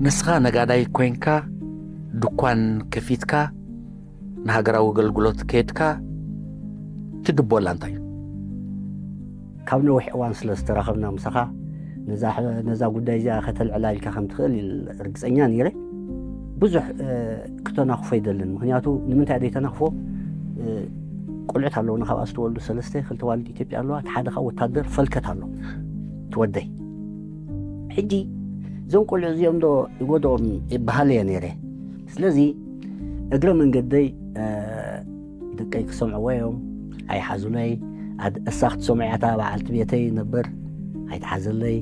ንስኻ ነጋዳይ ኮይንካ ድኳን ከፊትካ ንሃገራዊ ኣገልግሎት ከይድካ ትድቦላ እንታይ እዩ? ካብ ነዊሕ እዋን ስለ ዝተራኸብና ምሳኻ ነዛ ጉዳይ እዚኣ ከተልዕላ ኢልካ ከም ትኽእል ርግጸኛ ነይረ። ብዙሕ ክተናኽፎ ኣይደልን። ምኽንያቱ ንምንታይ ዘይተናኽፎ? ቆልዑት ኣለውና፣ ካብኣ ዝተወልዱ ሰለስተ፣ ክልተ ዋልድ ኢትዮጵያ ኣለዋ፣ እቲ ሓደ ካብ ወታደር ፈልከት ኣሎ ትወደይ። ሕጂ እዞም ቆልዑ እዚኦም ዶ ይጎድኦም ይበሃል እየ ነይረ። ስለዚ እግረ መንገደይ ደቀይ ክሰምዕዎ እዮም፣ ኣይሓዙለይ። እሳ ክትሰምዖ እያ እታ በዓልቲ ቤተይ ነበር፣ ኣይትሓዘለይ።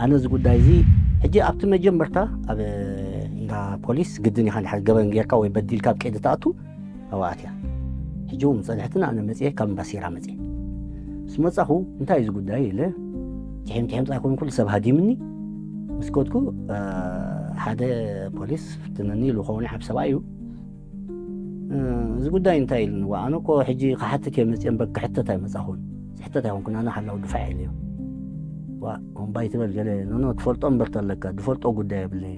ኣነ እዚ ጉዳይ እዚ ሕጂ ኣብቲ መጀመርታ ኣብ እንዳ ፖሊስ ግድን ኢኻ፣ እንድሕር ገበን ጌርካ ወይ በዲልካ ኣብ ቀይዲ ትኣቱ ኣብኣ ኣትያ። ሕጂ እውን ጸንሕትና፣ ኣነ መጽየ፣ ካብ እምባሲራ መጽየ። ምስ መጻኹ እንታይ እዩ እዚ ጉዳይ ኢለ ቲሒም ቲሒም ጻይ ኮንኩ፣ ሰብ ሃዲምኒ። ምስ ከድኩ ሓደ ፖሊስ ፍትነኒ ኢሉ ኸውን ዓብ ሰብኣይ እዩ። እዚ ጉዳይ እንታይ ኢልኒ? ዋ ኣነ እኮ ሕጂ ክሓትት እየ መጽየ እምበር ክሕተት ኣይመጻኹን። ዝሕተት ኣይኮንኩን፣ ኣነ ሓላው ድፋዕ ኢለዮ። ዋ እምባይ ትበል ገለ፣ ኖኖ ትፈልጦ እምበር ተለካ ድፈልጦ ጉዳይ የብለይ።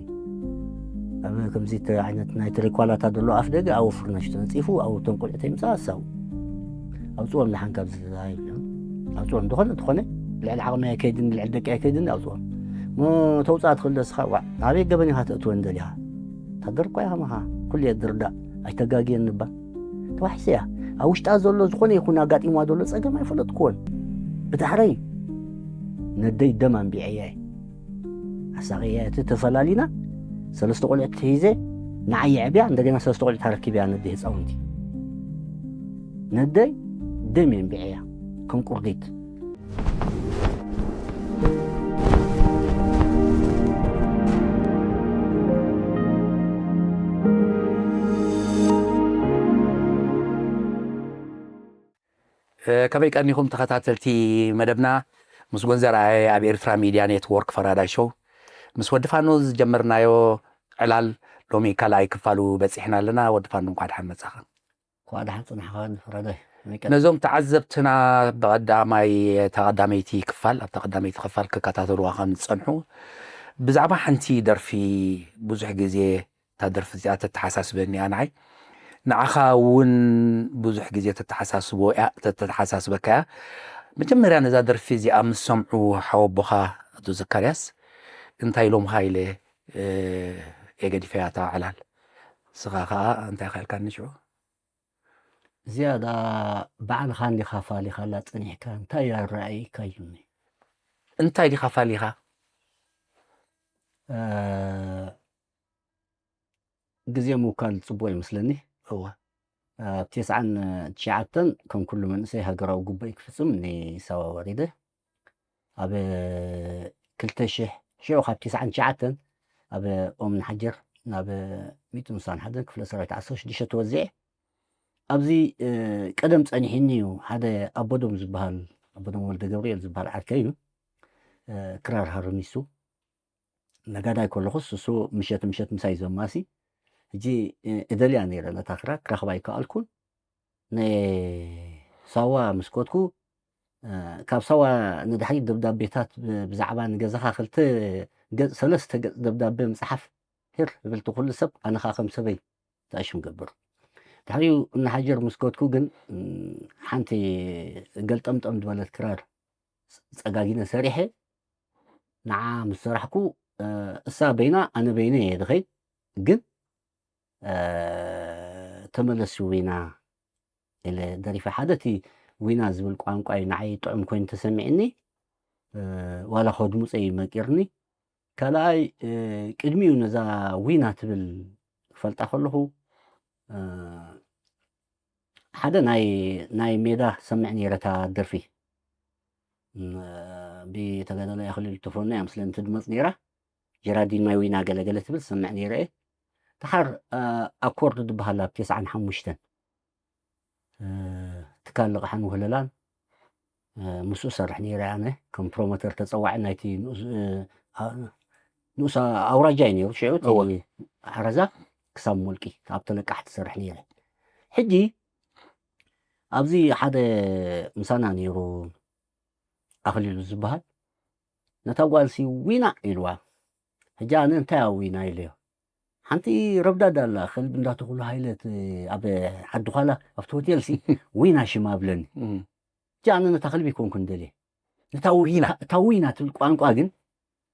ኣብ ከምዚ ዓይነት ናይ ትሪኳላታ ዘሎ ኣፍ ደገ ኣብ ፍርነሽ ተንጺፉ ኣብ ተንቆልዑ ተይምጻእ ኣሳው ኣውጽኦም ንሓን ካብ ዝዛይ ኣውጽኦም። ዝኾነ ዝኾነ ልዕሊ ዓቕሚ ኣይከይድን፣ ልዕሊ ደቂ ኣይከይድን ኣውጽኦም። ሞ ተውጻእ ትኽእል ዶ እስኻ? ዋ ኣበይ ገበን ኢኻ ተእትወን ደሊኻ? ወታደር እኳ ኢኻ መኻ ኩሉ እየ ዝርዳእ፣ ኣይተጋግየን እባ። ተዋሒሰ እያ። ኣብ ውሽጣ ዘሎ ዝኾነ ይኹን ኣጋጢምዋ ዘሎ ጸገም ኣይፈለጥኩዎን። ብዳሕረይ ነደይ ደም ኣንቢዐያ እየ። ኣሳቕየ እቲ ተፈላሊና ሰለስተ ቆልዑት ሒዘ ንዓይ የዕብያ፣ እንደገና ሰለስተ ቆልዑት ኣረኪበያ ነደይ ህፃውንቲ። ነደይ ደም የንቢዐያ ከም ቁርዲት። ከመይ ቀኒኹም ተኸታተልቲ መደብና? ምስጉን ዘርኣየ ኣብ ኤርትራ ሚድያ ኔትወርክ ፈራዳይ ሾው። ምስ ወዲ ፋኖ ዝጀመርናዮ ዕላል ሎሚ ካልኣይ ክፋሉ በጺሕና ኣለና። ወዲ ፋኖ እንኳዕ ደሓን መጻኻ። እንኳዕ ደሓን ጽናሕኻ ፈራዳይ። ከመይ ቀኒኹም? ነዞም ተዓዘብትና ብቐዳማይ፣ ተቐዳመይቲ ክፋል፣ ኣብታ ቀዳመይቲ ክፋል ክከታተልዋ ከም ዝጸንሑ ብዛዕባ ሓንቲ ደርፊ ብዙሕ ግዜ እታ ደርፊ እዚኣ ተተሓሳስበኒ እያ ንዓይ። ንዓኻ እውን ብዙሕ ግዜ ተተሓሳስቦ እያ፣ ተተሓሳስበካ እያ። መጀመርያ ነዛ ደርፊ እዚኣ ምስ ሰምዑ ሓወቦኻ ኣቶ ዘካርያስ እንታይ ኢሎምኻ ኢለ፣ እ፣ እየ ገዲፈያ እታ ዕላል። ንስኻ ኸኣ እንታይ ኢኻ ኢልካኒ ሽዑ? እዚኣ ደኣ ባዕልኻ እንዲኻ ፋሊኻላ ጸኒሕካ፣ እንታይ እያ ኣረኣኢካ ኢሉኒ። እንታይ ዲኻ ፋሊኻ? እ፣ ግዜ ምውካል ጽቡቕ ይመስለኒ። እወ። ኣብ ተስዓን ትሽዓተን ከም ኩሉ መንእሰይ ሃገራዊ ግቡእይ ክፍጽም ንሳዋ ወሪደ። ኣብ ክልተ ሽሕ ሽዑ ካብ ተስዓን ትሽዓተን ኣብ ኦም ንሓጀር ናብ ሚእቲ ምሳን ሓደን ክፍለ ሰራዊት ዓሰርተ ሽዱሽተ ተወዚዐ። ኣብዚ፣ እ፣ ቀደም ጸኒሕኒ እዩ። ሓደ ኣቦዶም ዝበሃል፣ ኣቦዶም ወልደ ገብርኤል ዝበሃል ዓርከይ እዩ። እ፣ ክራር ሃርሚሱ ነጋዳይ ከለኹስ እሱ ምሸት ምሸት ምሳይ ዘማሲ። ሕጂ፣ እ፣ እደልያ ነይረ ነታ ክራር ክረኽባ ኣይከኣልኩን። ንሳዋ ምስ ከድኩ፣ እ፣ ካብ ሳዋ ንድሕሪት ደብዳቤታት ብ-፣ ብዛዕባ ንገዛኻ ክልተ ገጽ፣ ሰለስተ ገጽ ደብዳቤ ምጽሓፍ ሄር እብል እቲ ኩሉ ሰብ፣ ኣነ ኸኣ ከም ሰበይ ተኣሽም ገብር። ድሕሪኡ እናሓጀር ምስ ከድኩ ግን፣ እ፣ ሓንቲ ገልጠምጠም ዝበለት ክራር ጸጋጊነ ሰሪሐ፣ ንዓ ምስ ሰራሕኩ፣ እ፣ እሳ በይና፣ ኣነ በይነ እየ ድኸይድ። ግን፣ እ፣ ተመለሲ ዊና ኢለ ደሪፈ። ሓደ እቲ ዊና ዝብል ቋንቋ እዩ ንዓይ ጥዑም ኮይኑ ተሰሚዕኒ። እ፣ ዋላ ከድሙፀ እዩ መቂርኒ። ካልኣይ፣ እ፣ ቅድሚኡ ነዛ ዊና ትብል ክፈልጣ ከለኹ፣ እ፣ ሓደ ናይ፣ ናይ ሜዳ ሰምዕ ነይረ እታ ደርፊ። ም፣ ብተጋዳላይ ኣኽሊሉ ተፈኖ እያ ምስለን ትድመጽ ነይራ። ጀራዲን ማይ ዊና ገለገለ ትብል ሰምዕ ነይረ እየ። ደሓር፣ እ፣ ኣኮርድ ዝበሃል ኣብ ተስዓን ሓሙሽተን፣ እ፣ ትካል ልቓሕን ውህለላን፣ እ፣ ምስኡ ሰርሕ ነይረ ኣነ። ከም ፕሮሞተር ተጸዋዒ ናይቲ ንኡስ፣ እ፣ ኣ-፣ ንኡስ ኣውራጃ እዩ ነይሩ ሽዑ እቲ እወ። ሓረዛ ክሳብ ሙልቂ ኣብ ተለቃሕቲ ሰርሕ ነይረ። ሕጂ ኣብዚ ሓደ ምሳና ነይሩ ኣኽሊሉ ዝበሃል። ነታ ጓልሲ ዊና ኢልዋ። ሕጂ ኣነ እንታይ ኣዊና ኢለዮ። ሓንቲ ረብዳድ ኣላ፣ ከልቢ እንዳተኹሉ ሃይለት ኣብ ዓዲ ዃላ ኣብቲ ሆቴል ሲ ዊና ሽማ ኣብለኒ። ሕጂ ኣነ ነታ ከልቢ ይኮንኩን ደልየ። ነታ ዊና፣ እታ ዊና ትብል ቋንቋ ግን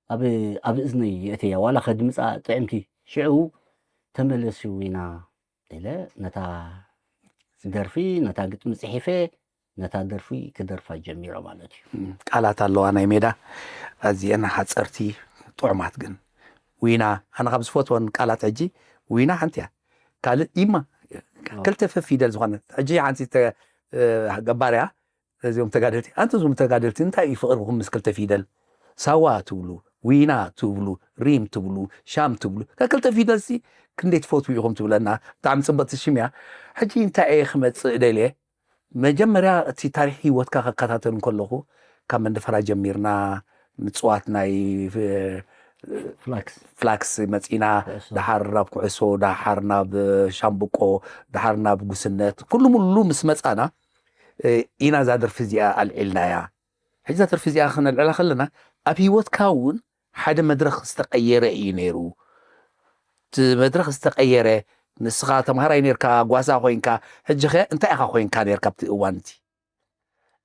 ኣብ፣ ኣብ እዝነይ የእተያ። ዋላ ከድምጻ ጥዕምቲ። ሽዑ ተመለሲ ዊና ኢለ ነታ ደርፊ፣ ነታ ግጥሚ ጽሒፈ፣ ነታ ደርፊ ክደርፋ ጀሚረ ማለት እዩ። ቃላት ኣለዋ ናይ ሜዳ፣ ኣዚአን ሓጸርቲ፣ ጥዑማት ግን። ዊና፣ ኣነ ካብ ዝፈትወን ቃላት ሕጂ ዊና ሓንቲ እያ። ካልእ ኢማ፣ ክልተ ፊደል ዝኾነት። ሕጂ ሓንቲ ተ-፣ እ፣ ገባር እያ። እዚኦም ተጋደልቲ፣ ኣንተ እዞም ተጋደልቲ እንታይ እዩ ፍቕርኹም ምስ ክልተ ፊደል? ሳዋ ትብሉ፣ ዊና ትብሉ፣ ሪም ትብሉ፣ ሻም ትብሉ። እታ ክልተ ፊደል ሲ ክንደይ ትፈትዉ ኢኹም ትብለና። ብጣዕሚ ጽብቕቲ ሽም እያ። ሕጂ እንታይ እየ ክመጽእ ደልየ? መጀመርያ እቲ ታሪኽ ህይወትካ ከከታተል እንከለኹ፣ ካብ መንደፈራ ጀሚርና ምጽዋት ናይ፣ እ፣ ፍላክስ። ፍላክስ መጺና፣ ኩዕሶ። ደሓር ናብ ኩዕሶ፣ ደሓር ናብ ሻምብቆ፣ ደሓር ናብ ጉስነት፣ ኩሉ ሙሉ ምስ መጻና፣ እ፣ ኢና እዛ ደርፊ እዚኣ ኣልዒልናያ። ሕጂ እዛ ደርፊ እዚኣ ክነልዕላ ከለና፣ ኣብ ህይወትካ እውን ሓደ መድረኽ ዝተቐየረ እዩ ነይሩ። እቲ መድረኽ ዝተቐየረ፣ ንስኻ ተምሃራይ ነርካ፣ ጓሳ ኮይንካ፣ ሕጂ ኸ እንታይ ኢኻ ኮይንካ ነርካ ኣብቲ እዋን እቲ?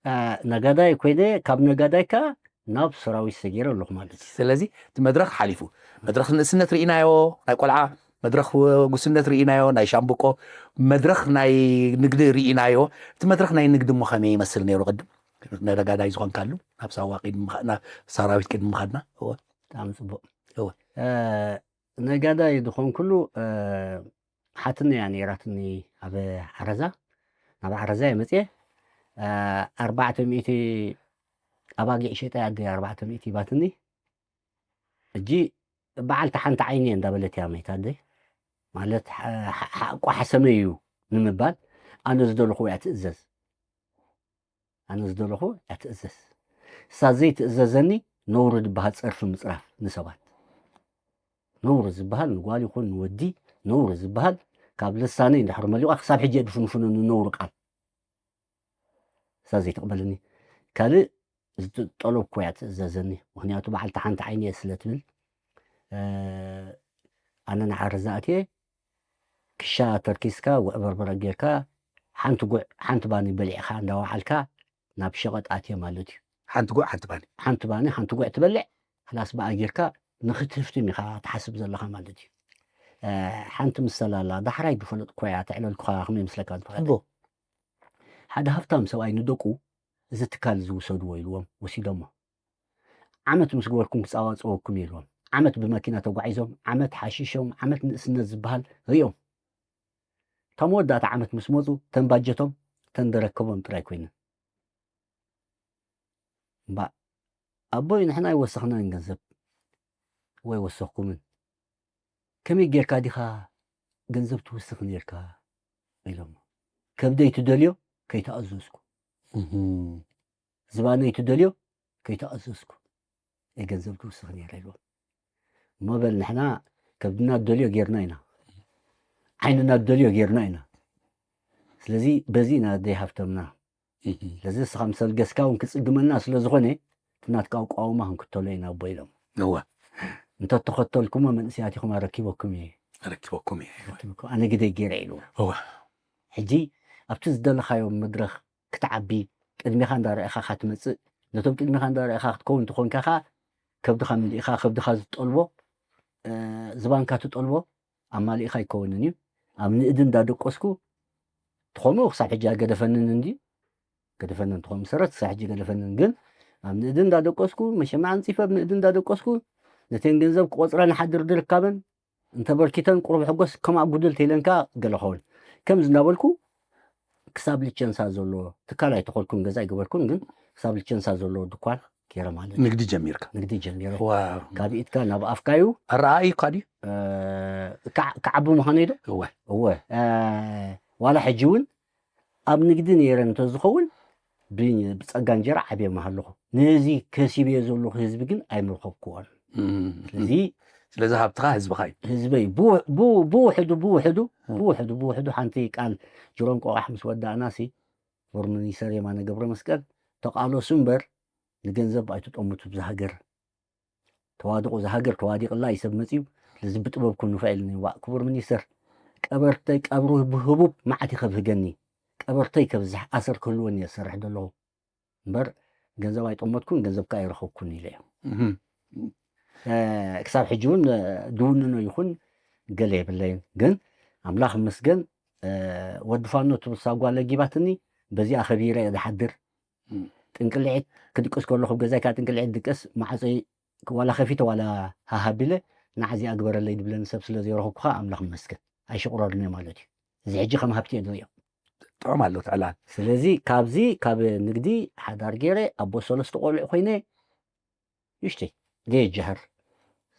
አ፣ ነጋዳይ ኮይነ፣ ካብ ነጋዳይ ከኣ ናብ ሰራዊት ሰጊረ ኣለኹ ማለት እዩ። ስለዚ እቲ መድረኽ ሓሊፉ፣ መድረኽ ንእስነት ርኢናዮ፣ ናይ ቆልዓ፣ መድረኽ ጉስነት ርኢናዮ፣ ናይ ሻምብቆ፣ መድረኽ ናይ ንግዲ ርኢናዮ። እቲ መድረኽ ናይ ንግዲ እሞ ከመይ ይመስል ነይሩ ቅድም? ነጋዳይ ዝኾንካሉ፣ ናብ ሳዋ ቅድሚ ምኻ-፣ ናብ ሰራዊት ቅድሚ ምኻድና? እወ። ብጣዕሚ ጽቡቕ። እወ። እ፣ ነጋዳይ ዝኾንኩሉ፣ እ፣ ሓትኒ እያ ነይራትኒ ኣብ ዓረዛ። ናብ ዓረዛ እየ መጽየ። እ፣ ኣርባዕተ ሚእቲ ኣባጊዕ ሸጠ ኣደ ኣርባዕተ ሚእቲ ሂባትኒ። ሕጂ በዓልቲ ሓንቲ ዓይኒ እየ እንዳበለት እያ መይታ ኣደይ። ማለት ሓ-፣ ሓ-፣ ሓቁ ሓሰመ እዩ ንምባል ኣነ ዝደለኹ እያ ትእዘዝ። ኣነ ዝደለኹ እያ ትእዘዝ። እሳ ዘይትእዘዘኒ ነውሪ ዝበሃል ጸርፊ ምጽራፍ ንሰባት። ነውሪ ዝበሃል ንጓል ይኹን ንወዲ ነውሪ ዝበሃል ካብ ልሳነይ እንድሕር መሊቋ ክሳብ ሕጂ እየ ድፍንፍኖ ንነውሪ ቃል። እሳ ዘይትቕበለኒ። ካልእ ዝጠለብኩ እያ ትእዘዘኒ። ምኽንያቱ በዓልቲ ሓንቲ ዓይኒ እየ ስለ ትብል፣ እ፣ ኣነ ንዓረዛ ኣትየ ክሻ ተርኪስካ፣ ጉዕ በርበረ ጌርካ፣ ሓንቲ ጉዕ፣ ሓንቲ ባኒ በሊዕኻ እንዳወዓልካ ናብ ሸቐጥ ኣትየ ማለት እዩ። ሓንቲ ጉዕ፣ ሓንቲ ባኒ። ሓንቲ ባኒ፣ ሓንቲ ጉዕ ትበልዕ፣ ክላስ ብኣ ጌርካ ንኽትህፍትም ኢኻ ትሓስብ ዘለኻ ማለት እዩ። እ፣ ሓንቲ ምሰል ኣላ፣ ዳሕራይ ዝፈለጥኩዋ እያ፣ ተዕለልኩኻ፣ ከመይ ይመስለካ? ዝፈለጠ። እቦ። ሓደ ሃብታም ሰብኣይ ንደቁ፣ "እዚ ትካል እዚ ውሰድዎ" ኢልዎም፣ ወሲዶሞ። "ዓመት ምስ ገበርኩም ክጻዋጽወኩም" ኢልዎም። ዓመት ብመኪና ተጓዒዞም፣ ዓመት ሓሺሾም፣ ዓመት ንእስነት ዝበሃል ሪኦም። እታ መወዳእታ ዓመት ምስ መጹ፣ ተን ባጀቶም፣ ተን ደረከቦም ጥራይ ኮይነን። እምባእ፣ "ኣቦይ፣ ንሕና ኣይወሰኽናን ገንዘብ፣ ወይ ወሰኽኩምን። ከመይ ጌርካ ዲኻ ገንዘብ ትውስኽ ኔርካ?" ኢሎሞ። "ከብደይ ትደልዮ ከይተኣዘዝኩ፣ እህም። ዝባነይ ትደልዮ ከይተኣዘዝኩ፣ እየ ገንዘብ ትውስኽ ኔረ" ኢልዎም። "እሞ በል፣ ንሕና ከብድና ትደልዮ ጌርና ኢና፣ ዓይንና ትደልዮ ጌርና ኢና። ስለዚ በዚ ኢና ዘይሃብተምና። እህም። ስለዚ ንስኻ ምስ ኣልገስካ እውን ክጽግመና ስለ ዝኾነ፣ እቲ ናትካ ኣቋውማ ክንክተሎ ኢና ኣቦ" ኢሎም። እወ። "እንተተኸተልኩሞ መንእሰያት ኢኹም ኣረኪበኩም እየ። ኣረኪበኩም እየ። ኣረኪበኩም፣ ኣነ ግደይ ገይረ" ኢሉ። እወ። ሕጂ ኣብቲ ዝደለኻዮ መድረኽ ክትዓቢ፣ ቅድሜኻ እንዳረኣኻ ኢኻ ትመጽእ። ነቶም ቅድሜኻ እንዳረኣኻ ክትከውን እንተኾንካ ኸኣ፣ ከብድኻ መሊእኻ፣ ከብድኻ ዝጠልቦ፣ እ፣ ዝባንካ ትጠልቦ ኣማሊእኻ ኣይከውንን እዩ። ኣብ ንእዲ እንዳደቆስኩ፣ ትኾኑ ክሳብ ሕጂ ኣይገደፈንን እንድዩ። ገደፈንን ትኾኑ መሰረት ክሳብ ሕጂ ገደፈንን፣ ግን ኣብ ንእዲ እንዳደቆስኩ፣ መሸማዕ ኣንጺፈ ኣብ ንእዲ እንዳደቆስኩ፣ ነተን ገንዘብ ክቆጽረን ሓድር ድርካበን፣ እንተበርኪተን ቁሩብ ሕጎስ፣ ከምኣ ጉድል ተይለንካ ገለ ኸውን። ከምዚ እንዳበልኩ፣ ክሳብ ልቸንሳ ዘሎ ትካል ኣይተኸልኩን፣ ገዛ ኣይገበርኩን፣ ግን ክሳብ ልቸንሳ ዘሎ ድኳን ገይረ ማለት እዩ። ንግዲ ጀሚርካ? ንግዲ ጀሚረ። ዋው። ካብ ኢድካ ናብ ኣፍካ እዩ። ኣረኣእዩካ ድዩ? እ፣ ክዓ-፣ ክዓቢ ምዃነይ ዶ? እወ። እወ። እ፣ ዋላ ሕጂ እውን ኣብ ንግዲ ነይረ እንተዝኸውን፣ ብ-፣ ብጸጋ እንጀራ ዓብየ ምሃለኹ። ነዚ ከሲበዮ ዘለኹ ህዝቢ ግን ኣይምረኸብክዎን። እም። ስለዚ ስለዚ ሃብትኻ ህዝብኻ እዩ። ህዝበይ ብው-፣ ብው-፣ ብውሕዱ፣ ብውሕዱ፣ እም። ብውሕዱ፣ ብውሕዱ ሓንቲ ቃል ጅሮም ቆቓሕ ምስ ወዳእናሲ፣ ክቡር ሚኒስተር የማነ ገብረመስቀል፣ "ተቓለሱ እምበር ንገንዘብ ኣይትጠምቱ ብዛ ሃገር። ተዋድቑ፣ እዛ ሃገር ተዋዲቕላ እዩ ሰብ መፅዩ። ስለዚ ብጥበብኩም ንፋ ኢልኒ። ዋእ ክቡር ሚኒስተር፣ ቀበርተይ ቀብሩ ህቡብ መዓት እዩ ከብህገኒ። ቀበርተይ ከብዝሕ ኣሰር ክህልወኒ እየ ዝሰርሕ ዘለኹ እምበር ገንዘብ ኣይጠመትኩን፣ ገንዘብካ ኣይረኸብኩን ኢለ እየ። ክሳብ ሕጂ እውን ድውንኖ ይኹን ገለ የብለይን። ግን ኣምላኽ ይመስገን፣ ወዲ ፋኖ ትብል ሳጓ ለጊባትኒ፣ በዚኣ ከቢረ እየ ዝሓድር። ጥንቅልዒት ክድቅስ ከለኹ ኣብ ገዛይ ካብ ጥንቅልዒት ድቅስ፣ ማዕጾይ ዋላ ከፊተ ዋላ ሃሃቢለ ንዓዚ ኣግበረለይ ድብለኒ ሰብ ስለ ዘይረኸብኩ ከዓ ኣምላኽ ይመስገን ኣይሽቑረርኒ ማለት እዩ። እዚ ሕጂ ከም ሃብቲ እየ ዝሪኦ። ጥዑም ኣሎ ትዕላል። ስለዚ ካብዚ ካብ ንግዲ ሓዳር ገይረ ኣቦ ሰለስተ ቆልዑ ኮይነ ይሽተይ ደየጀህር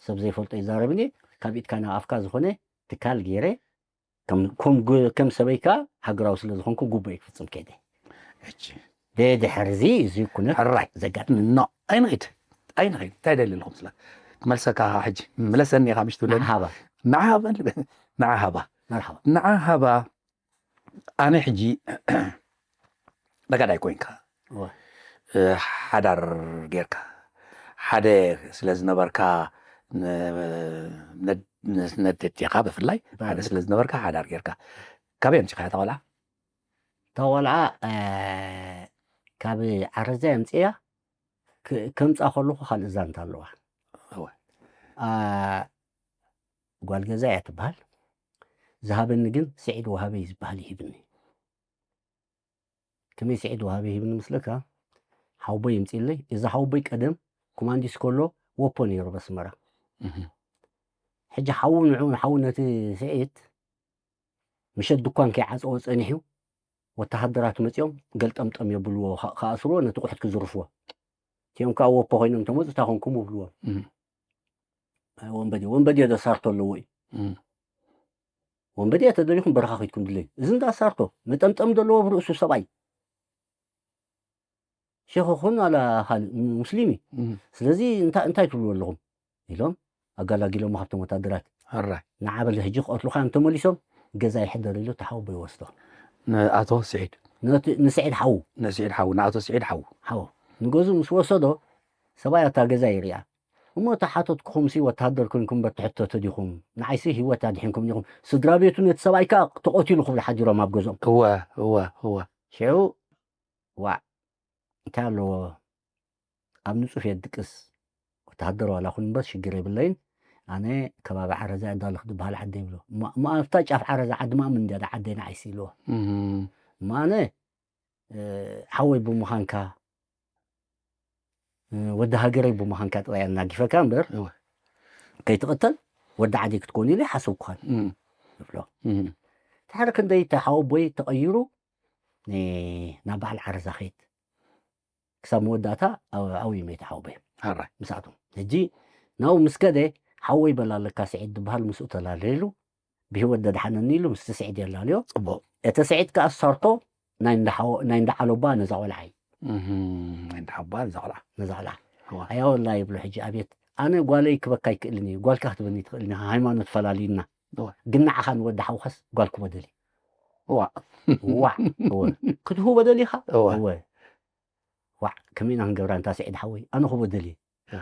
ሰብ ዘይፈልጦ ይዛረብኒ። ካብ ኢድካ ናብ ኣፍካ ዝኾነ ትካል ገይረ ከም ሰበይካ ሃገራዊ ስለ ዝኾንኩ ጉቦ ክፍፅም ከይደ። ሕጂ ደድሕርዚ እዚ ኩነት ሕራይ ዘጋጥም። ኖ፣ ኣይንኺድ፣ ኣይንኺድ። እንታይ ደሊ ኣለኹም ስለ ክመልሰካ ሕጂ ምለሰኒ ኢኻ ምሽ ትብለኒ። ንዓ ሃባ። ንዓ ሃባ። ንዓ ሃባ። መርሓባ። ንዓ ሃባ። ኣነ ሕጂ ነጋዳይ ኮይንካ፣ እወ። ሓዳር ጌርካ፣ ሓደ ስለ ዝነበርካ፣ ነደት ኢኻ ብፍላይ፣ ሓደ ስለ ዝነበርካ ሓዳር ጌርካ። ካበይ ኣምጺኻ እታ ቆልዓ? እታ ቆልዓ ካብ ዓረዛ ኣምጽያ ከምጻ ከለኹ ካልእ ዛንታ ኣለዋ። ጓል ገዛ እያ ትበሃል። ዝሃበኒ ግን ስዒድ ወሃበይ ዝበሃል ይሂብኒ። ከመይ ስዒድ ወሃቢ ሂብኒ ምስለካ፣ ሓውቦይ ይምፅለይ። እዚ ሓውቦይ ቀደም ኮማንዲስ ከሎ ወፖ ነይሩ በስመራ። ሕጂ ሓዉ ንዑ ንሓዉ ነቲ ስዒድ ምሸት ድኳን ከይዓፀወ ፀኒሑ፣ ወተሃደራት መፂኦም ገልጠምጠም የብልዎ፣ ከኣስርዎ፣ ነቲ ቁሕት ክዝርፍዎ። እቲኦም ከዓ ወፖ ኮይኖም ተመፁ፣ እንታይ ኮንኩም ይብልዎም። ወንበዴ ወንበዴ ዶ ሳርቶ ኣለዎ እዩ። ወንበዴ ተደሊኹም በረኻ ከይድኩም ድለዩ። እዚ እንዳ ሳርቶ መጠምጠም ዘለዎ ብርእሱ ሰብኣይ ሸኽ ኹን ኣላ ካልእ ሙስሊም እዩ። ስለዚ እንታይ ትብልዎ ኣለኹም ኢሎም ኣጋላጊሎሞ ካብቶም ወታደራት። ንዓ በል ሕጂ ክቐትሉኻ እዮም ተመሊሶም፣ ገዛ ይሕደር ኢሉ ተሓውቦ ይወስዶ። ንኣቶ ስዒድ ንስዒድ ሓዉ ንስዒድ ሓዉ ንኣቶ ስዒድ ሓዉ ሓዉ ንገዙ ምስ ወሰዶ ሰብኣይ ኣታ ገዛ ይሪኣ እሞ እታ ሓተትኩኹምሲ ወታሃደር ኮንኩም በቲ ሕቶ ተዲኹም ንዓይሲ ህይወት ኣድሒንኩም ዲኹም? ስድራ ቤቱ ነቲ ሰብኣይ ከኣ ተቐቲሉ ክብሉ ሓዲሮም ኣብ ገዝኦም። እወ እወ እወ። ሽዑ ዋዕ እንታይ ኣለዎ ኣብ ንጹፍ እየ ድቅስ ወተሃደር ዋላ ኩን እምበር ሽግር የብለይን። ኣነ ከባቢ ዓረዛ እዳልኽ ዝበሃል ዓዲ ይብሎ እሞ ኣብታ ጫፍ ዓረዛ ዓዲ ማእምን እንድያ ዓደይ ንዓይሲ ኢልዎ። እሞ ኣነ ሓወይ ብምዃንካ ወዲ ሃገረይ ብምዃንካ ጥራይ ኣናጊፈካ እምበር ከይትቕተል ወዲ ዓደይ ክትኮን ኢለ ሓሰብኩኻን ይብሎ። ድሕሪ ክንደይ ተሓወቦይ ተቐይሩ ናብ በዓል ዓረዛ ኸይድ ክሳብ መወዳእታ ኣብዩ መይተ ሓወቦይ ምስኣቶም። ሕጂ ናብኡ ምስ ከደ ሓወይ በላ ኣለካ ስዒድ ዝበሃል ምስኡ ተላለየሉ ብህይወት ደድሓነኒ ኢሉ ምስቲ ስዒድ የላልዮ። ጽቡቕ። እቲ ስዒድ ከኣ ዝሰርቶ ናይ እንዳ ሓወ- ናይ እንዳ ዓሎባ ነዛ ቆልዓ እዩ። እህ፣ ናይ እንዳ ሓባ ነዛ ቆልዓ። ነዛ ቆልዓ። እዋ። ኣያ ወላ ይብሎ ሕጂ ኣቤት ኣነ ጓለይ ክበካ ይክእልን እዩ ጓልካ ክትበኒ ትክእልን ኢኻ ሃይማኖት ፈላልዩና። እዋ። ግን ንዓኻ ንወዲ ሓውኻስ ጓል ክቦ ደሊ። እዋ። ዋ እወ። ክትህቦ ደሊኻ? እወ። እወ። ዋዕ ከመይ ኢና ክንገብራ እንታ ስዒድ ሓወይ ኣነ ክቦ ደሊ። እ።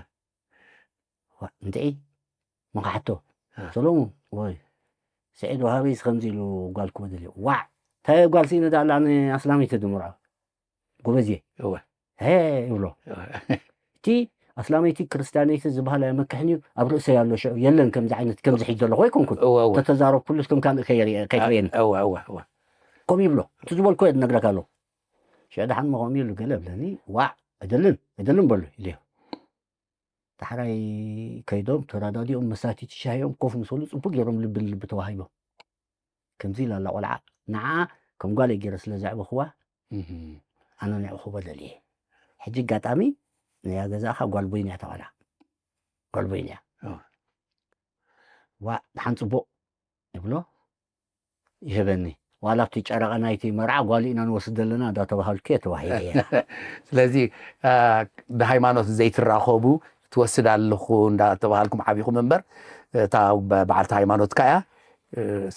ዋዕ እንድዒ መኻሕቶ እ። ሰሎሙን ወይ ስዒድ ወሃበይ ከምዚ ኢሉ ጓል ክቦ ደሊ። ዋዕ እንታይ ጓል ስኢነ ዳኣ ኣላ ኣነ ኣስላመይቲ ድምርዖ ጎበዝ እየ። እወ። ሄ ይብሎ። እወ። እቲ ኣስላመይቲ ክርስትያነይቲ ዝበሃል ኣየመክሕን እዩ ኣብ ርእሰይ ኣሎ ሽዑ የለን ከምዚ ዓይነት ከምዚ ሒዝ ዘለኹ ኣይኮንኩን። እወ እወ። ተተዛረብኩሉስ ከም ካልእ ከይርየ- ከይትርእየኒ። እወ እወ እወ። ከምኡ ይብሎ እቲ ዝበልኮ እየ ዝነግረካ ኣለኹ። ሽዑ ደሓን መኸም ኢሉ ገለ ብለኒ ዋዕ ኣይደልን ኣይደልን በሉ ኢለዮ። ዳሕራይ ከይዶም ተረዳዲኦም መሳቲቲ ሻሂኦም ኮፍ ምስ በሉ ፅቡቅ ገይሮም ልቢ ንልቢ ተዋሂቦም። ከምዚ ኢላ ኣላ ቆልዓ ንዓ ከም ጓለይ ገይረ ስለ ዘዕበኽዋ ኣነ ንዕኹቦ ደልየ። ሕጂ ኣጋጣሚ ናያ ገዛእኻ ጓል ቦይንያ ተባላ ጓል ቦይንያ ዋ ደሓን ፅቡቅ ይብሎ ይህበኒ ዋላ ኣብቲ ጨረቐ ናይቲ መርዓ ጓል ኢና ንወስድ ዘለና እንዳተባሃልኩ እየ ተባሂለ እየ። ስለዚ ብሃይማኖት ዘይትራኸቡ ትወስድ ኣለኹ እንዳተባሃልኩም ዓቢኹም እምበር እታ በዓልቲ ሃይማኖትካ እያ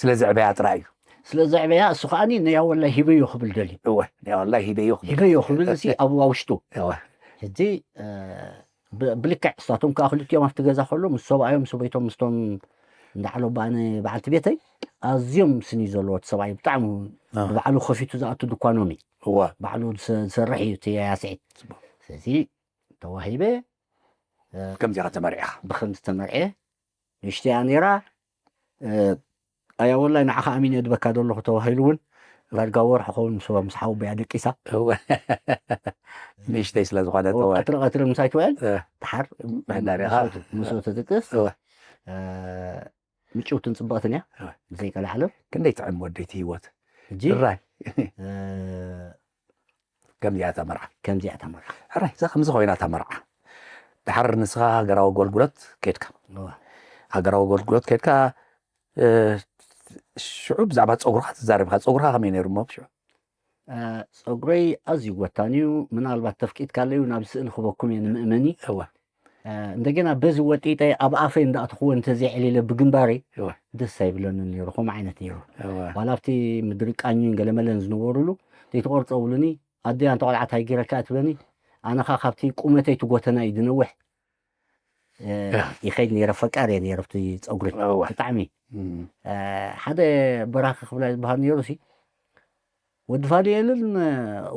ስለ ዘዕበያ ጥራይ እዩ። ስለ ዘዕበያ እሱ ከዓኒ ነያ ወላይ ሂበዮ ክብል ደልዩ። እወ ነያ ወላይ ሂበዮ ክብል ሂበዮ ክብል እሲ ኣብ ውሽጡ እወ ሕጂ ብ- ብልክዕ እሳቶም ከዓ ክልቲኦም ኣብቲ ገዛ ከሎ ምስ ሰብኣዮም ሰበይቶም ምስቶም እንዳዓሎ ባነ በዓልቲ ቤተይ ኣዝዮም ስኒ ዘለዎ እቲ ሰብኣይ ብጣዕሚ እውን ብባዕሉ ከፊቱ ዝኣቱ ድኳኖም እዩ። እዋ። ባዕሉ ዝሰ- ዝሰርሕ እዩ እቲ ያያ ስዒድ። ስለዚ ተዋሂበ ከምዚኻ ተመርዒኻ። ብከምዚ ተመርዐ። ንእሽተያ ነይራ። ኣያ ወላይ ንዓኻ ኣሚነ ድበካ ዘለኹ ተባሂሉ እውን ዳርጋ ወርሒ ኸውን ምስ ምስ ሓወቦያ ደቂሳ። ንእሽተይ ስለ ዝኾነ ቀትሪ ቀትሪ ምሳይ ትውዕል ድሓር መሕዳሪኻ ምስኡ ትድቅስ። ምጭውትን ፅብቕትን እያ። ብዘይቀልዓለም ክንደይ ጥዕም ወደይቲ ህይወት ሕጂ ራይ ከምዚኣ ተመርዓ ከምዚኣ ተመርዓ። ሕራይ እዛ ከምዚ ኮይና ተመርዓ። ድሓር ንስኻ ሃገራዊ ኣገልግሎት ከድካ። እዋ። ሃገራዊ ኣገልግሎት ከድካ። ሽዑ ብዛዕባ ፀጉርካ ትዛረብካ። ፀጉርካ ከመይ ነይሩ እሞ ሽዑ? ፀጉረይ ኣዝዩ ወታን እዩ። ምናልባት ተፍቂድካለዩ ናብ ስእሊ ክበኩም እየ ንምእመኒ። እወ እንደገና በዚ ወጢጠ ኣብ ኣፈይ እንዳእትኽዎ እንተዘይዕሊለ ብግንባረይ እወ ደስ ኣይብለንን ነይሩ። ከምኡ ዓይነት ነይሩ። እወ ዋላ ኣብቲ ምድሪ ቃኝን ገለመለን ዝነበሩሉ ዘይተቆርፀ ብሉኒ። ኣደይ ኣንተ ቆልዓ ታይ ጌረካ ትብለኒ። ኣነኻ ካብቲ ቁመተይ ትጎተና እዩ ዝነውሕ ይኸይድ ነይረ። ፈቃር እየ ነይረ ኣብቲ ፀጉሪ እወ ብጣዕሚ። ሓደ በራኺ ክፍላይ ዝበሃል ነይሩ ሲ ወዲ ፋንኤልን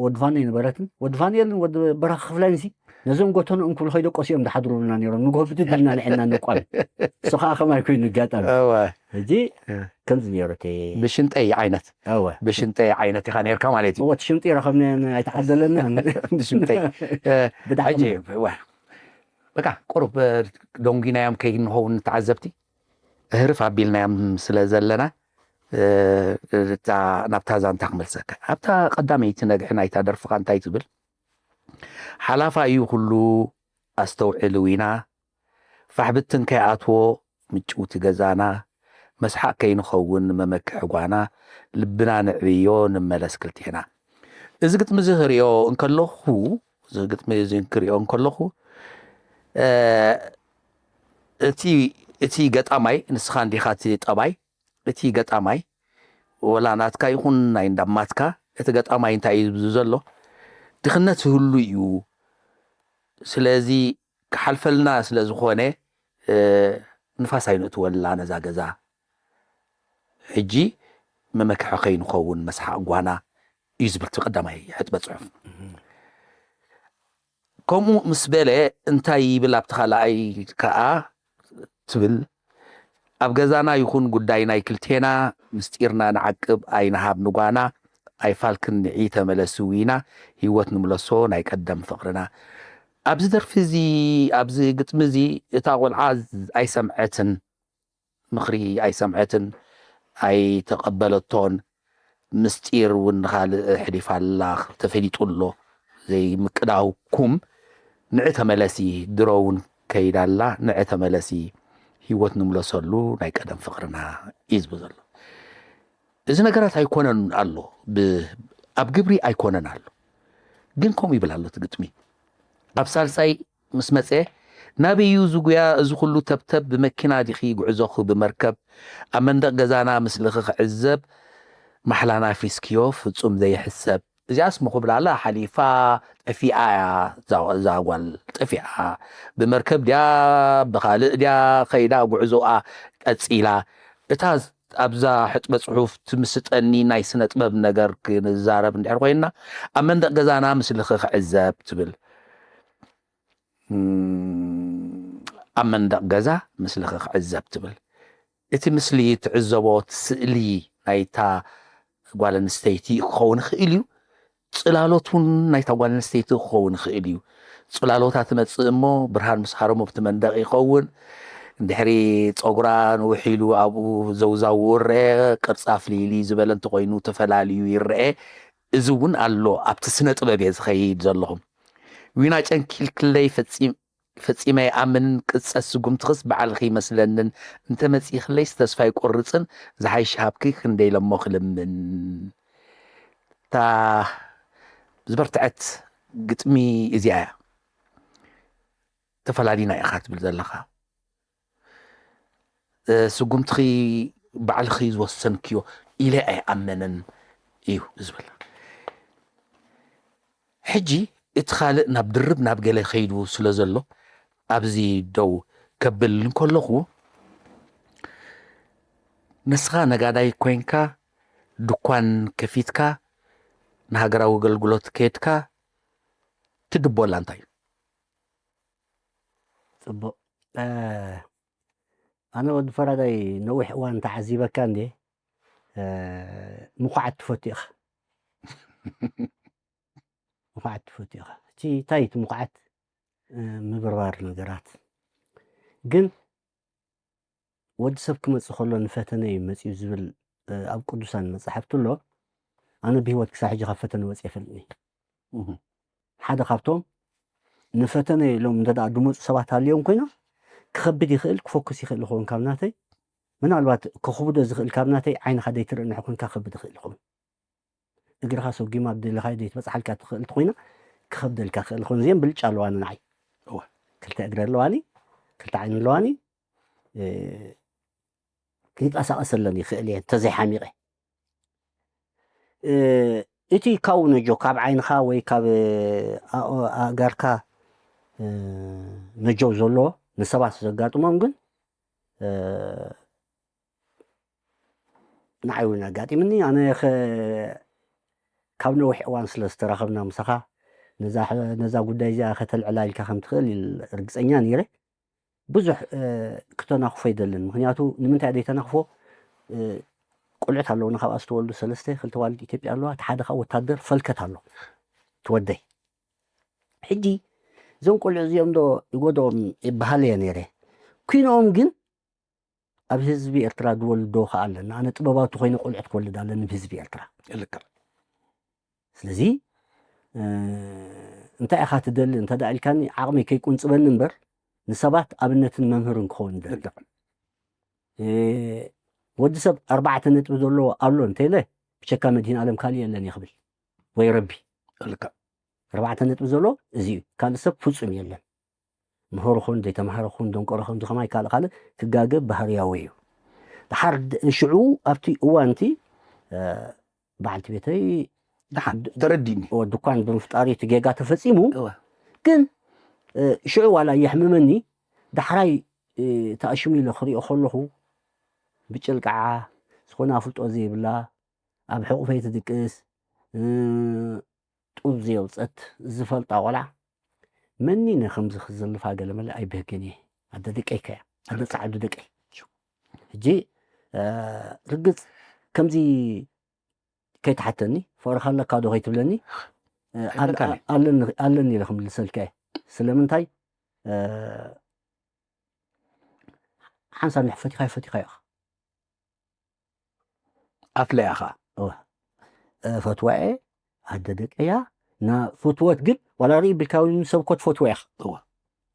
ወዲ ፋንኤል ነበረትን ወዲ ፋንኤልን ወዲ በራኺ ክፍላይን ሲ ነዞም ጎተኑ እንኩሉ ከይደቆሱ እዮም ዝሓድሩልና ነይሮም። ንጎ ብድድ ኢልና ንዕና ንቋም። እሱ ከዓ ከማይ ኮይኑ ኣጋጣሚ እወ ሕጂ ከምዚ ነይሩ እቲ ብሽንጠይ ዓይነት እወ ብሽንጠይ ዓይነት ኢኻ ነርካ ማለት እዩ። ወቲ ሽምጢ ረኸብና ኣይተዓደለና ብሽንጠይ ብጣዕሚ ሕጂ እወ በቃ ቁሩብ ደንጉናዮም ከይንኸውን ተዓዘብቲ ህርፍ ኣቢልናዮም ስለ ዘለና እታ ናብታ ዛንታ ክመልሰካ። ኣብታ ቀዳመይቲ ነግሒ ናይታ ደርፍኻ እንታይ ትብል? ሓላፋ እዩ ኩሉ ኣስተውዕል ዊና ፋሕብትን ከይኣትዎ ምጭውቲ ገዛና መስሓቅ ከይንኸውን መመክሒ ጓና ልብና ንዕብዮ ንመለስ ክልቴና። እዚ ግጥሚ እዚ ክሪኦ እንከለኹ እዚ ግጥሚ እዚ ክሪኦ እንከለኹ እቲ እቲ ገጣማይ ንስኻ እንዲኻ እቲ ጠባይ እቲ ገጣማይ ወላ ናትካ ይኹን ናይ እንዳማትካ እቲ ገጣማይ እንታይ እዩ ዝብሉ ዘሎ ድኽነት ህሉ እዩ። ስለዚ ክሓልፈልና ስለ ዝኾነ ንፋስ ኣይንእትወላ ነዛ ገዛ ሕጂ መመክሒ ከይንኸውን መስሓቕ ጓና እዩ ዝብል እቲ ቀዳማይ ሕጥበ ፅሑፍ። ከምኡ ምስ በለ እንታይ ይብል ኣብቲ ካልኣይ ከዓ ትብል ኣብ ገዛና ይኹን ጉዳይ ናይ ክልቴና ምስጢርና ንዓቅብ ኣይንሃብ ንጓና ኣይፋልክን ንዒ ተመለሲ ዊና ህይወት ንምለሶ ናይ ቀደም ፍቕርና። ኣብዚ ደርፊ እዚ ኣብዚ ግጥሚ እዚ እታ ቆልዓ ኣይሰምዐትን ምኽሪ ኣይሰምዐትን ኣይተቐበለቶን ምስጢር እውን ንኻልእ ኣሕሊፋ ኣላ ተፈሊጡ ኣሎ ዘይምቅዳውኩም ንዒ ተመለሲ ድሮ እውን ከይዳ ኣላ ንዒ ተመለሲ ህይወት ንምለሰሉ ናይ ቀደም ፍቕርና እዩ ዝብል ዘሎ። እዚ ነገራት ኣይኮነን ኣሎ ኣብ ግብሪ ኣይኮነን ኣሎ ግን ከምኡ ይብል ኣሎ እቲ ግጥሚ ኣብ ሳልሳይ ምስ መፀ ናበይ እዩ ዝጉያ እዚ ኩሉ ተብተብ ብመኪና ዲኺ ጉዕዞኺ ብመርከብ ኣብ መንደቕ ገዛና ምስልኺ ክዕዘብ ማሕላና ፊስክዮ ፍፁም ዘይሕሰብ እዚኣስ ምኹብላላ ሓሊፋ ጠፊኣ እያ እዛ ጓል ጠፊኣ ብመርከብ ድያ ብኻልእ ድያ ከይዳ ጉዕዞኣ ቀፂላ እታ ኣብዛ ሕጥበ ፅሑፍ ትምስጠኒ ናይ ስነ ጥበብ ነገር ክንዛረብ እንድሕር ኮይንና ኣብ መንደቕ ገዛና ምስልኺ ክዕዘብ ትብል ኣብ መንደቕ ገዛ ምስልኺ ክዕዘብ ትብል እቲ ምስሊ ትዕዘቦ እቲ ስእሊ ናይታ ጓል ኣንስተይቲ ክኸውን ይኽእል እዩ ፅላሎት እውን ናይታ ጓል ኣንስተይቲ ክኸውን ይኽእል እዩ ፅላሎታ ትመፅእ እሞ ብርሃን ምስ ሃረሞ ኣብቲ መንደቕ ይኸውን እንድሕሪ ፀጉራ ንውሕ ኢሉ ኣብኡ ዘውዛው ይረአ ቅርፃ ፍልይልይ ዝበለ እንተኮይኑ ተፈላልዩ ይረአ እዚ እውን ኣሎ ኣብቲ ስነ ጥበብ እየ ዝኸይድ ዘለኹ ዊና ጨንኪልክለይ ፈፂመ ኣይኣምንን ቅፀት ስጉምትኽስ ባዕልኺ ይመስለንን እንተመፂእኽለይስ ተስፋ ኣይቆርፅን ዝሓይሽ ሃብኪ ክንደይ ለሞ ክልምን እታ ዝበርትዐት ግጥሚ እዚኣ እያ ተፈላሊና ኢኻ ትብል ዘለኻ ስጉምትኺ ባዕልኺ ዝወሰንክዮ ኢለ ኣይኣመንን እዩ ዝብል ሕጂ እቲ ካልእ ናብ ድርብ ናብ ገለ ከይዱ ስለ ዘሎ ኣብዚ ደው ከብል እንከለኹ፣ ንስኻ ነጋዳይ ኮይንካ፣ ድኳን ከፊትካ፣ ንሃገራዊ ኣገልግሎት ከየድካ፣ ትድቦላ እንታይ እዩ? ጽቡቕ። ኣነ ወዲ ፈራዳይ ነዊሕ እዋን ተዓዚበካ እንዴ? ምኹዓት ትፈቱ ኢኻ። ምኹዓት ትፈቱ ኢኻ። እቲ እንታይ እቲ ምኹዓት? ምብርባር ነገራት። ግን ወዲ ሰብ ክመጽእ ከሎ ንፈተነ እዩ መጽዩ ዝብል ኣብ ቅዱሳን መጻሕፍቲ ኣሎ። ኣነ ብህይወት ክሳብ ሕጂ ካብ ፈተነ ወጽየ ፈልጥኒ። ሓደ ካብቶም ንፈተነ ኢሎም እንተ ደኣ ድመፁ ሰባት ሃልዮም ኮይኖም፣ ክኸብድ ይኽእል፣ ክፈኩስ ይኽእል ይኸውን ካብ ናተይ። ምናልባት ከኽብዶ ዝኽእል ካብ ናተይ ዓይንኻ ደይትርኢ እንድሕር ኮንካ ክኸብድ ይኽእል ይኸውን። እግርኻ ሰጒማ ኣብ ደለኻዮ ደይትበፅሓልካ ትኽእል እንተኾይና ክኸብደልካ ክኽእል ይኸውን። እዚኦም ብልጫ ኣለዋኒ ንዓይ። እወ። ክልተ እግሪ ኣለዋኒ፣ ክልተ ዓይኒ ኣለዋኒ። ክንቀሳቐሰለን ይኽእል እየ እንተዘይሓሚቐ። እቲ ካብኡ ነጆ ካብ ዓይንኻ ወይ ካብ ኣእጋርካ ነጆ ዘሎ ንሰባት ዘጋጥሞም ግን ንዓይ እውን ኣጋጢምኒ። ኣነ ካብ ነዊሕ እዋን ስለ ዝተራኸብና ምሳኻ ነዛ ጉዳይ እዚኣ ከተልዕላ ኢልካ ከም ትኽእል ርግፀኛ ነይረ። ብዙሕ ክተናኽፎ ኣይደልን። ምክንያቱ ንምንታይ ዘይተናኽፎ? ቆልዑት ኣለውና፣ ካብኣ ዝተወልዱ ሰለስተ፣ ክልተ ዋልድ ኢትዮጵያ ኣለዋ፣ እቲ ሓደ ካብ ወታደር ፈልከት ኣሎ ትወደይ። ሕጂ እዞም ቆልዑ እዚኦም ዶ ይጎድኦም ይበሃል እየ ነይረ። ኩኖኦም ግን ኣብ ህዝቢ ኤርትራ ድወልዶ ከኣ ኣለና። ኣነ ጥበባዊ ተኾይነ ቆልዑት ክወልድ ኣለኒ ብህዝቢ ኤርትራ። ልክዕ። ስለዚ እንታይ ኢኻ ትደሊ እንተ ደኣ ኢልካኒ ዓቕመይ ከይቁንጽበኒ እምበር ንሰባት ኣብነትን መምህርን ክኸውን ይደሊ። ልክዕ። ወዲ ሰብ ኣርባዕተ ነጥቢ ዘለዎ ኣሎ እንተ ኢለ ብቸካ መድህን ኣለም ካልእ የለን እየ ክብል ወይ ረቢ። ልክዕ። ኣርባዕተ ነጥቢ ዘሎ እዚ እዩ። ካልእ ሰብ ፍጹም የለን። ምሁር ኹን ዘይተማህረ ኹን ደንቆሮ ኹን ዝኸማይ ካልእ ካልእ ክጋገ ባህርያዊ እዩ። ድሓር ሽዑ ኣብቲ እዋንቲ በዓልቲ ቤተይ ድሓን ተረዲኒ ድኳን ብምፍጣሪ እቲ ጌጋ ተፈጺሙ። ግን ሽዑ ዋላ የሕምመኒ፣ ዳሕራይ ተኣሽሙ ኢለ ክሪኦ ከለኹ ብጭልቃዓ ዝኾነ ኣፍልጦ ዘይብላ ኣብ ሕቑፈይ ትድቅስ ጡብ ዘየውፀት ዝፈልጣ ቆልዓ መኒነ ከምዚ ክዝልፋ ገለመለ ኣይብህግን እየ። ኣደ ደቀይ ከያ ኣደ ፃዕዱ ደቀይ ሕጂ ርግፅ ከምዚ ከይትሓተኒ ፍቕርካ ኣለካ ዶ ከይትብለኒ ኣለኒ ኢለ ክምልሰልካ እየ። ስለምንታይ ሓንሳብ ንሕ ፈቲኻ ፈቲኻ ኢኻ ኣፍለያ ኸዓ እፈትዋ እየ ኣደ ደቀያ ና ፍትወት ግን ዋላ ርኢ ብልካ እውን ሰብ እኮ ትፈትዋ ኢኻ እዋ።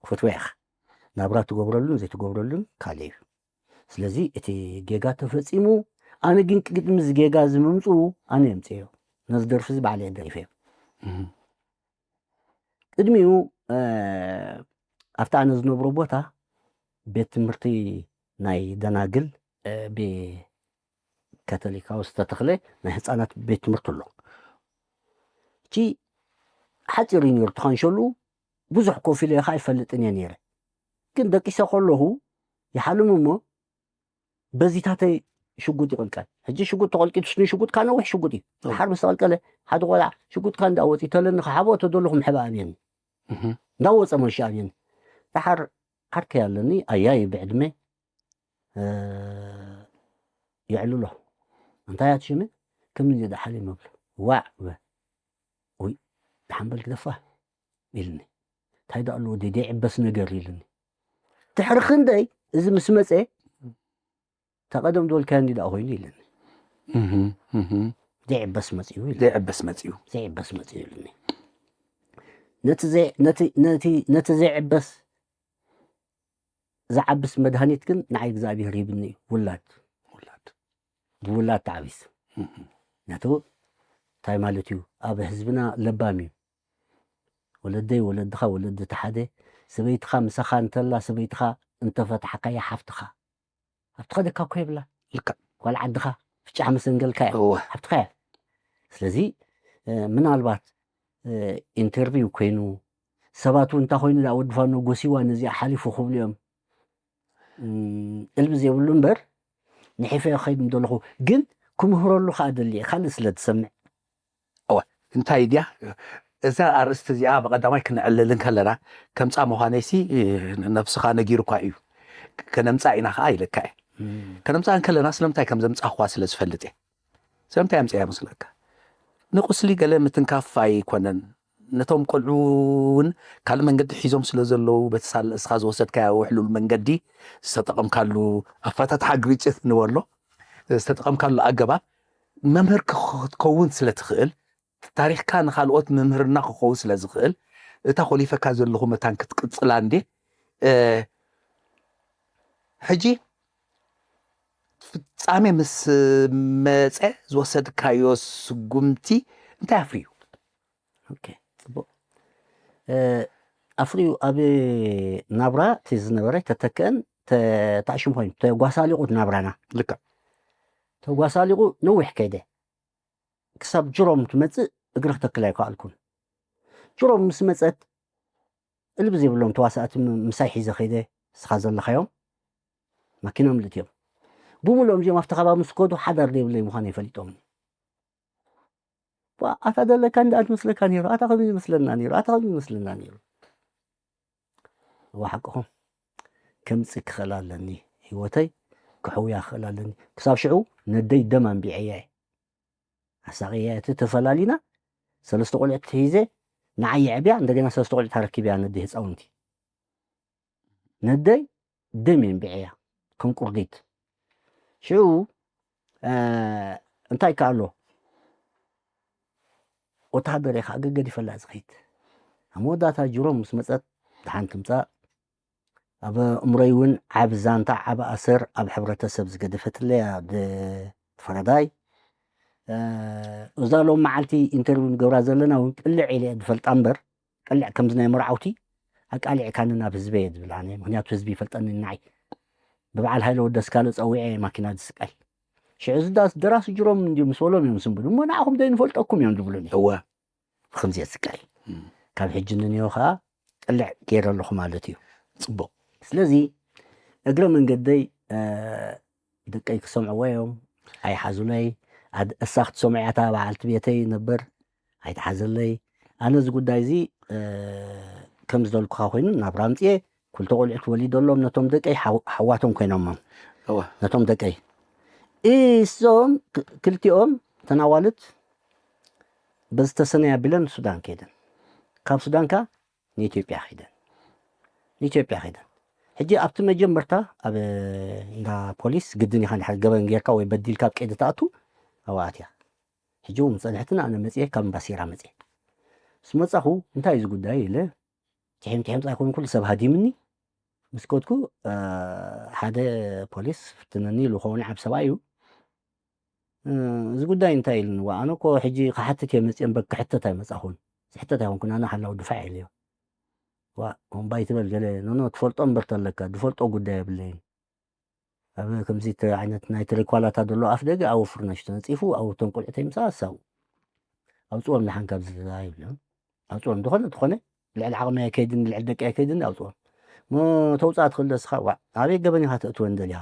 ፍትዋ ኢኻ ናብራ ትገብረሉን ዘይትገብረሉን ካልእ እዩ። ስለዚ እቲ ጌጋ ተፈጺሙ ኣነ ግን ቅድሚ እዚ ጌጋ እዚ ምምፅኡ ኣነ የምፅዮ ነዚ ደርፊ እዚ ባዕለ ደሪፈ ቅድሚኡ ኣብቲ ኣነ ዝነብሮ ቦታ ቤት ትምህርቲ ናይ ደናግል ብካቶሊካዊ ዝተተኽለ ናይ ህፃናት ቤት ትምህርቲ ኣሎ። እቲ ሓፂር እዩ ነይሩ ተኻንሸሉ ብዙሕ ኮፍ ኢለ ከዓ ይፈልጥን እየ ነይረ። ግን ደቂሰ ከለኹ ይሓልም እሞ በዚታተይ ሽጉጥ ይቕልቀል። ሕጂ ሽጉጥ ተቐልቂቱ ስኒ ሽጉጥ ካብ ነዊሕ ሽጉጥ እዩ። ድሓር ምስ ተቐልቀለ ሓደ ቆልዓ ሽጉጥካ እንዳወፂ ተለኒ ክሓቦ ተደለኹ ምሕባ ኣብየኒ እንዳወፀ መልሹ ኣብየኒ። ድሓር ዓርከይ ኣለኒ ኣያይ ብዕድመ የዕልሎ። እንታይ እያ ትሽሚ? ከም እንዲ ደሓሊ መብሎ ዋዕ በ ወይ ደሓን በል ግደፋ ኢልኒ። እንታይ ደኣ ኣለዎ ደይ ደይዕበስ ነገር ኢልኒ። ድሕሪ ክንደይ እዚ ምስ መፀ እታ ቀደም ዝበልካዮ እንዲ ደኣ ኮይኑ ኢልኒ። ዘይዕበስ መፅዩ ኢልኒ። ዘይዕበስ መፅዩ። ዘይዕበስ መፅዩ ኢልኒ። ነቲ ዘይዕበስ ዝዓብስ መድሃኒት ግን ንዓይ እግዚኣብሔር ሂብኒ እዩ። ውላድ ውላድ ብውላድ ተዓቢስ ነቱ እንታይ ማለት እዩ? ኣብ ህዝብና ለባም እዩ። ወለደይ ወለድኻ ወለዲ ተሓደ ሰበይትኻ ምሳኻ እንተላ ሰበይትኻ እንተፈትሓካያ ሓፍትኻ ኣብቲ ኸደካ እኮ የብላ ልካ ጓል ዓድኻ ፍጫሕ መሰንገልካ እያ እወ። ሓፍትኻ እያ። ስለዚ ምናልባት ኢንተርቪው ኮይኑ ሰባት እውን እንታይ ኮይኑ ደኣ ወዲ ፋኖ ጎሲዋ ነዚኣ ሓሊፉ ክብሉ እዮም። እም፣ እልቢ ዘይብሉ እምበር ንሒፈዮ ክኸይድ እንደለኹ ግን ክምህረሉ ከዓ ደልየ ካልእ ስለ ትሰምዕ። እወ እንታይ ድያ እዛ ኣርእስቲ እዚኣ ብቐዳማይ ክነዕልል እንከለና ከምፃ ምዃነይሲ ነብስኻ ነጊሩኳ እዩ። ከነምፃ ኢና ከዓ ኢለካ እየ። ከነምፃ እንከለና ስለምንታይ ከም ዘምፃኽዋ ስለ ዝፈልጥ እየ። ስለምንታይ ኣምፅያ ይመስለካ? ንቁስሊ ገለ ምትንካፍ ኣይኮነን። ነቶም ቆልዑ እውን ካልእ መንገዲ ሒዞም ስለ ዘለዉ በቲ ሳል እስኻ ዝወሰድካዮ ውሕሉል መንገዲ ዝተጠቐምካሉ ኣፈታትሓ ግርጭት ንበሎ ዝተጠቐምካሉ ኣገባብ መምህር ክትከውን ስለ ትኽእል ታሪኽካ ንኻልኦት መምህርና ክኸውን ስለ ዝኽእል እታ ኮሊፈካ ዘለኹ መታን ክትቅፅላ እንዴ ሕጂ ፍጻሜ ምስ መጸ ዝወሰድካዮ ስጉምቲ እንታይ ኣፍርዩ? ኦኬ፣ ጽቡቕ። ኣፍርዩ ኣብ ናብራ እቲ ዝነበረ ተተክአን ተታእሽም ኮይኑ ተጓሳሊቑ ናብራና ልክዕ ተጓሳሊቑ ነዊሕ ከይደ ክሳብ ጅሮም ትመጽእ እግሪ ክተክል ኣይከኣልኩን። ጅሮም ምስ መጸት እልቢ ዘይብሎም ተዋሳእቲ ምሳይ ሒዘ ከይደ ስኻ ዘለኻዮም ማኪና ምልእት እዮም። ብምልኦም እዚኦም ኣብቲ ከባቢ ምስ ከዱ ሓዳር ዘይብለይ ምዃነይ ፈሊጦምኒ። ኣታ ዘለካ እንዳ ትመስለካ ነይሩ ኣታ ከም ይመስለና ነይሩ ኣታ ከም ይመስለና ነይሩ። እዋ ሓቅኹም ከምፂ ክኽእል ኣለኒ ህይወተይ ክሕውያ ክኽእል ኣለኒ። ክሳብ ሽዑ ነደይ ደም ኣንቢዐያ እየ። ኣሳቕያ እቲ ተፈላሊና ሰለስተ ቆልዑት ሒዘ ንዓይ የዕብያ እንደገና ሰለስተ ቆልዑት ኣረኪብያ ነደይ ህፃውንቲ ነደይ ደም የንቢዐያ ከም ቁርዲት ሽዑ እንታይ ከኣሎ ወታሃደር እየ ከዓ ገገዲፈላ ዝኸይድ ኣብ መወዳእታ ጅሮም ምስ መፀት ድሓን ትምፃእ ኣብ እምሮይ እውን ዓብ ዛንታ ዓብ ኣሰር ኣብ ሕብረተሰብ ዝገደፈትለያ ፈረዳይ እዛ ሎም መዓልቲ ኢንተርቪው ንገብራ ዘለና እውን ቅልዕ ኢለ ዝፈልጣ እምበር ቅልዕ ከምዚ ናይ መርዓውቲ ኣቃሊዕካኒ ናብ ህዝበ እየ ዝብል ኣነ ምክንያቱ ህዝቢ ይፈልጠኒ ንዓይ ብበዓል ሃይለ ወደስካለ ፀዊዐ ማኪና ዝስቀል ሽዑ እዚ ዳስ ደራሲ ጅሮም እንዲ ምስ በሎም እዮም ዝስንብሉ እሞ ንዓኹም ዘይንፈልጠኩም እዮም ዝብሉኒ እወ ብከምዚ እየ ዝስቀል ካብ ሕጂ ንንዮ ከዓ ቅልዕ ገይረ ኣለኹ ማለት እዩ ፅቡቅ ስለዚ እግረ መንገደይ ደቀይ ክሰምዕዎ እዮም ኣይሓዙለይ እሳ ክትሰምዕያ እታ በዓልቲ ቤተይ ነበር ኣይትሓዘለይ ኣነ እዚ ጉዳይ እዚ ከም ዝደልኩኻ ኮይኑ ናብራ ኣምፅኤ ክልተ ቆልዑት ወሊደሎም ነቶም ደቀይ ሓዋቶም ኮይኖሞም ነቶም ደቀይ እሶም ክልቲኦም ተናዋልት በዝተሰነይ ኣቢለን ሱዳን ከይደን ካብ ሱዳን ከ ንኢትዮጵያ ከይደን ንኢትዮጵያ ከይደን ሕጂ ኣብቲ መጀመርታ ኣብ እንዳ ፖሊስ ግድን ኢኻ ንድሕር ገበን ጌርካ ወይ በዲልካ ኣብ ቀይዲ ትኣቱ ኣብኣት እያ ሕጂ እውን ጸንሕትን ኣነ መጽኤ ካብ እምባሲራ መጽኤ ምስ መጻኹ እንታይ እዩ ዝጉዳይ ኢለ ትሒም ትሒም ጥራይ ኮይኑ ኩሉ ሰብ ሃዲምኒ ምስ ከድኩ ሓደ ፖሊስ ፍትነኒ ኢሉ ከውን ዓብ ሰብኣይ እዩ እዚ ጉዳይ እንታይ ኢሉኒ ዋ ኣነ እኮ ሕጂ ክሓትት እየ መፅኦም በ ክሕተት ኣይመፃኹን ዝሕተት ኣይኮንኩን ኣነ ሓላው ድፋዕ ኢለዮ ዋ እምባይ ትበል ገለ ኖኖ ትፈልጦ እምበር ተለካ ድፈልጦ ጉዳይ የብለይን ኣብ ከምዚ ዓይነት ናይ ተለኳላታ ዘሎ ኣፍ ደገ ኣብ ፍርነሽ ተነፂፉ ኣብ ተንቆልዕተይ ምሳ ኣሳው ኣውፅኦም ንሓን ካብ ዝዛ ይብልዮም ኣውፅኦም ዝኾነ ዝኾነ ልዕሊ ዓቕሚ ኣይከይድን ልዕሊ ደቂ ኣይከይድን ኣውፅኦም ሞ ተውፃእ ትኽእል ደስኻ ዋ ኣበይ ገበን ኢኻ ተእትወን ደሊኻ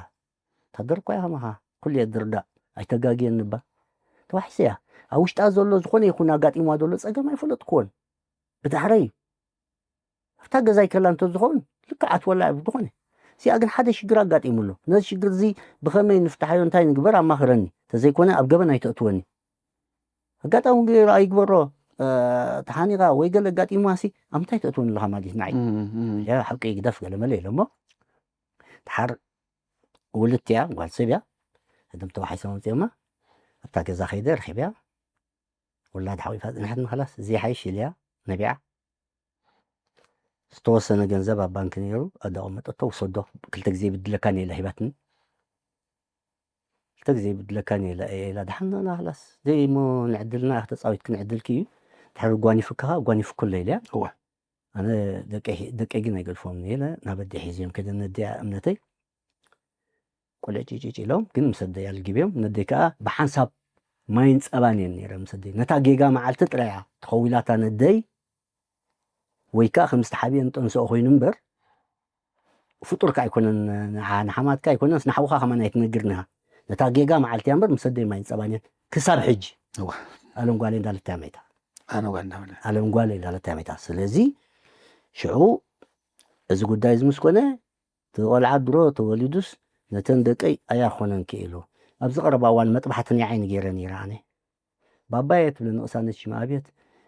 ታደር እኳ ኢኻ መኻ ኩሉ እየ ዝርዳእ ኣይተጋግየን እባ ተዋሒሰ እያ ኣብ ውሽጣ ዘሎ ዝኾነ ይኹን ኣጋጢምዋ ዘሎ ፀገም ኣይፈለጥክዎን ብዳሕረይ ኣብታ ገዛይ ከላ እንተዝኸውን ልክዓት ወላ ዝኾነ እዚኣ ግን ሓደ ሽግር ኣጋጢሙ ኣሎ ነዚ ሽግር እዚ ብኸመይ ንፍትሓዮ እንታይ ንግበር ኣማኽረኒ ተዘይኮነ ኣብ ገበን ኣይተእትወኒ ኣጋጣሚ ገይሩ ኣይግበሮ ተሓኒቓ ወይ ገለ ኣጋጢሙዋሲ ኣብ ምንታይ ተእትወኒ ኣለኻ ማለት ንዓይ ሓቂ ግደፍ ገለ መለ ኢለ እሞ ድሓር ውልት እያ ጓል ሰብ እያ እድም ተባሒሶም ኣምፅኦማ ኣብታ ገዛ ከይደ ረኪብያ ወላድ ሓቂፋ ፅንሐት ንኸላስ እዚ ሓይሽ ኢልያ ነቢዓ ዝተወሰነ ገንዘብ ኣብ ባንክ ነይሩ ኣዳቐመጠቶ ውሰዶ ክልተ ግዜ ብድለካ ነየላ ሂባትኒ ክልተ ግዜ ብድለካ ነየላ ኢላ ድሓና ናክላስ ዘይሞ ንዕድልና ተፃዊት ክንዕድልክ እዩ ድሕሪ ጓኒፍካ ጓኒፍኩለ ኢልያ ኣነ ደቀይ ግን ኣይገድፎም ኢለ ናብ ኣደ ሒዝዮም ከደ ነዲያ እምነተይ ቆልዕ ጭጭጭ ኢሎም ግን ምስ ኣደይ ኣልጊብዮም ነደይ ከዓ ብሓንሳብ ማይን ፀባን እየን ነይረ ምስ ኣደይ ነታ ጌጋ መዓልቲ ጥራያ ተኸዊላታ ነደይ ወይ ከዓ ከም ዝተሓብኤ ንጠንስኦ ኮይኑ እምበር ፍጡርካ ኣይኮነን። ንሓ- ንሓማትካ ኣይኮነን፣ ንሓውካ ከማን ኣይትነግርን ኢኻ። ነታ ጌጋ መዓልቲ እያ እምበር ምስ ኣደይ ማይን ጸባን እየን ክሳብ ሕጂ። እዋ ኣለም ጓለይ እንዳለት እያ መይታ። ኣነ ጓል እንዳበለ ኣለም ጓለይ እንዳለት እያ መይታ። ስለዚ ሽዑ እዚ ጉዳይ እዚ ምስ ኮነ እቲ ቆልዓ ድሮ ተወሊዱስ ነተን ደቀይ ኣያኾነን ክኢሉ። ኣብዚ ቀረባ እዋን መጥባሕቲ ናይ ዓይኒ ገይረ ነይረ ኣነ። ባባየ ትብለኒ ቅሳነት ሽማ ኣብየት።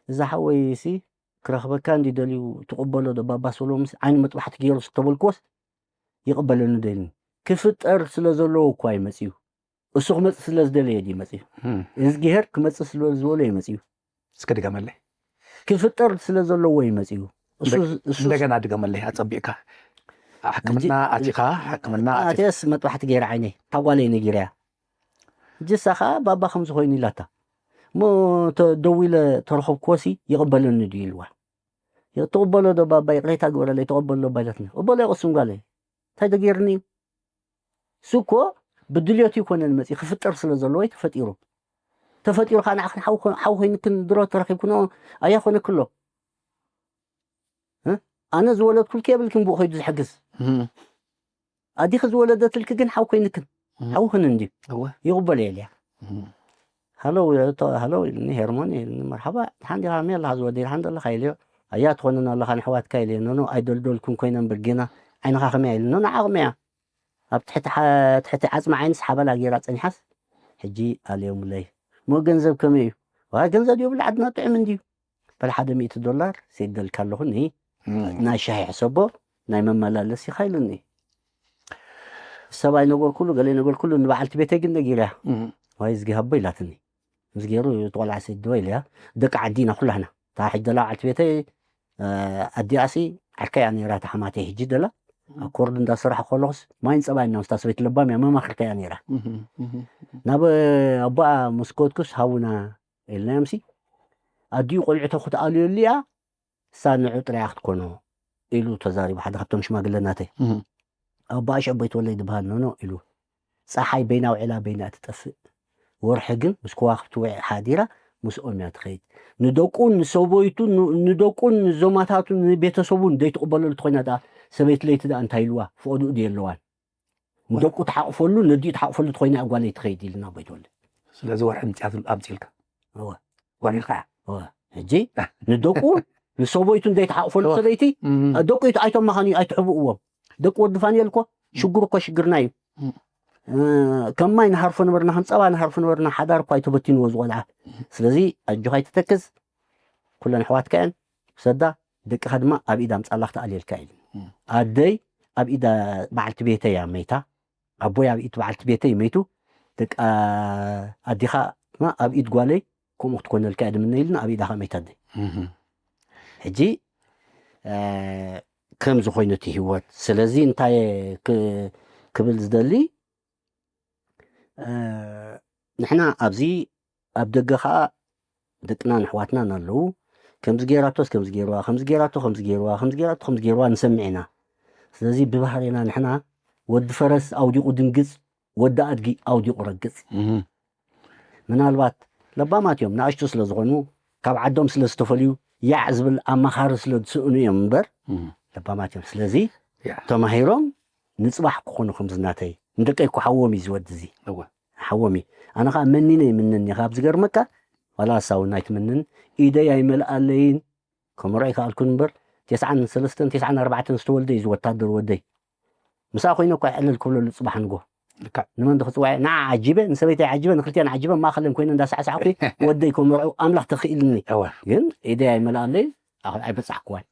እዛ ሓወይሲ ክረኽበካ እንዲ ደልዩ ትቕበሎ ዶ ባባ ሰሎምስ ዓይኒ መጥባሕቲ ገይሩ ዝተበልክዎስ ይቕበለኒ ደልኒ። ክፍጠር ስለ ዘለዎ እኳ እዩ መፅዩ። እሱ ክመፅእ ስለ ዝደለየ ድዩ መፅዩ? እዝጊሄር ክመፅእ ስለ ዝበሎ እዩ መፅዩ። እስከ ድገመለይ ክፍጠር ስለ ዘለዎ እዩ መፅዩ። እሱ እሱ እንደገና ድገመለይ ኣጸቢቕካ ሕክምና ኣቲኻ ሕክምና ኣቲ- ኣቴስ መጥባሕቲ ገይረ ዓይነይ ታጓለይ ነጊረያ። ጅሳ ከዓ ባባ ከም ዝኾይኑ ኢላታ እሞ ተ- ደዊለ ተረኸብክዎሲ ይቕበለኒ ድዩ ኢልዋ። ትቕበሎ ዶ ባባ ይቕሬታ ግበረለይ ትቕበሎ ዶ ባይለትኒ እበሎ ይቕስም ጓለይ እንታይ ደገይርኒ እዩ? እሱ እኮ ብድልዮቱ ይኮነን መፂ ክፍጠር ስለ ዘለዎ እዩ ተፈጢሩ። ተፈጢሩ ከዓ ንዓኽን ሓው ኮ- ሓው ኮይንክን ድሮ ተረኺብክኖ ኣያ ኮነክሎ። እ? ኣነ ዝወለድኩልኪ የብልክን ብኡ ከይዱ ዝሕግዝ። እም፣ ኣዲኺ ዝወለደትልኪ ግን ሓው ኮይንክን እም፣ ሓውኽን እንድዩ እወ፣ ይቕበሎ የልያ። እም፣ ሃሎ ቶ- ሃሎ ኢሉኒ ሄርሞን ኢሉኒ መርሓባ ድሓን ዲኻ ከመይ ኣለኻ ዝወደይ ድሓን ዘለኻ ኢልዮ። ኣያ ትኾንን ኣለኻ ንሕዋትካ ኢልዮ ኖኖ ኣይደልደልኩን ኮይነ እምበር ጌና ዓይንኻ ከመይ ኢሉ ኖኖ ዓቕመያ ኣብ ትሕቲ ሓ- ትሕቲ ዓጽሚ ዓይንስ ሓበላ ጌራ ጸኒሓስ ሕጂ ኣልዮምለይ እሞ ገንዘብ ከመይ እዩ? ዋ ገንዘብ የብሉ ዓድና ጥዑም እንድዩ በል ሓደ ሚእቲ ዶላር ሰይደልካ ኣለኹኒ እም። ናይ ሻሂ ሕሰቦ ናይ መመላለሲኻ ኢሉኒ። ሰብ ኣይነገርኩሉ ገለ ነገርኩሉ ንበዓልቲ ቤተይ ግን ነጊረያ። እም፣ ዋይ እዝጊ ሃቦ ኢላትኒ። ምስ ገይሩ እቲ ቆልዓ ሰይድዋ ኢለያ ደቂ ዓዲ ኢና ኩላህና እታ ሕጂ ደላ በዓልቲ ቤተይ ኣዲኣሲ ዓርከያ ነይራ ተሓማተይ ሕጂ ደላ ኣኮርድ እንዳሰራሕ ከለኹስ ማይን ፀባይ እና ምስታ ሰበይቲ ለባም እያ መማክርታ እያ ነይራ። እም፣ እም፣ ናብ ኣቦኣ ምስ ከድኩስ ሃውና ኢልናዮምሲ ኣዲኡ ቆልዑ ተክትኣልየሉ እያ እሳ ንዑ ጥራያ ክትኮኖ ኢሉ ተዛሪቡ ሓደ ካብቶም ሽማግለ ናተይ። እም፣ ኣቦኣ ሸቦይት ወለይ ዝበሃል ኖኖ ኢሉ ፀሓይ በይና ውዒላ በይና ትጠፍእ ወርሒ ግን ምስ ከዋክብቲ ውዒ ሓዲራ ምስኦም እያ ትኸይድ ንደቁን ንሰበይቱ ንደቁን ንዞማታቱ ንቤተሰቡን ዘይትቕበለሉ ተኮይና ደኣ ሰበይቲ ለይቲ ደኣ እንታይ ኢልዋ ፍቐድኡ ድየ ኣለዋን ንደቁ ትሓቕፈሉ ነዲኡ ትሓቕፈሉ ተኮይና እያ ጓለይ ትኸይድ ኢልና ኣቦይት ወለይ ስለዚ ወርሒ ምፅያ ኣምፅልካ እወ ወሪድካ እወ ሕጂ ንደቁ ንሰበይቱ ዘይትሓቕፈሉ ሰበይቲ ደቁ ኣይተማኻንዩ ኣይትሕብእዎም ደቂ ወዲ ፋንኤል እኮ ሽግር እኮ ሽግርና እዩ ከም ማይ ንሃርፎ ነበርና ከም ፀባ ንሃርፎ ነበርና ሓዳር እኳ ኣይተበቲንዎ ዝቆልዓ ስለዚ ኣጆኻ ኣይትተክዝ ኩለን ኣሕዋትካ እየን ሰዳ ደቅኻ ድማ ኣብ ኢድ ኣምፃላ ክትኣልየልካ ኢሉ ኣደይ ኣብ ኢድ በዓልቲ ቤተይ እያ መይታ ኣቦይ ኣብ ኢድ በዓልቲ ቤተይ መይቱ ደቂ ኣዴኻ ድማ ኣብ ኢድ ጓለይ ከምኡ ክትኮነልካ እየ ድምነ ኢልና ኣብ ኢዳ ከመይ ተደ ሕጂ ከም ዝኾይኑ እቲ ህይወት ስለዚ እንታይ ክብል ዝደሊ ንሕና ኣብዚ ኣብ ደገ ከዓ ደቅናን ኣሕዋትናን ኣለዉ ከምዚ ገይራቶስ ከምዚ ገይርዋ ከምዚ ገይራቶ ከምዚ ገይርዋ ከምዚ ገይራቶ ከምዚ ገይርዋ ንሰምዕ ኢና ስለዚ ብባህሪና ንሕና ወዲ ፈረስ ኣውዲቑ ድንግፅ ወዲ ኣድጊ ኣውዲቑ ረግፅ ምናልባት ለባማት እዮም ንኣሽቱ ስለ ዝኾኑ ካብ ዓዶም ስለ ዝተፈልዩ ያዕ ዝብል ኣማኻሪ ስለ ዝስእኑ እዮም እምበር ለባማት እዮም ስለዚ ተማሂሮም ንፅባሕ ክኾኑ ከምዝናተይ ንደቀይ እኮ ሓዎም እዩ ዝወዲ እዚ ሓዎም እዩ ኣነ ከዓ መኒነ ይምንን እየ ካብ ዝገርመካ ዋላ እሳ እውን ኣይትምንን ኢደይ ኣይመልኣለይን ከመርዖ ይከኣልኩን እምበር ተስዓን ሰለስተን ተስዓን ኣርባዕተን ዝተወልደ እዩ ዝወታደር ወደይ ምሳ ኮይነ እኳ ዕልል ክብለሉ ፅባሕ ንጎ ልክዕ ንመን ዶ ክፅዋዕ ንዓ ዓጂበ ንሰበይተይ ዓጂበ ንክልቲኣን ዓጂበ ማእኸለን ኮይነ እንዳሳዕሳዕኩ ወደይ ከመርዑ ኣምላኽ ተኽኢልኒ እወ ግን ኢደይ ኣይመልኣለይ ኣኹ ኣይበፃሕኩዋን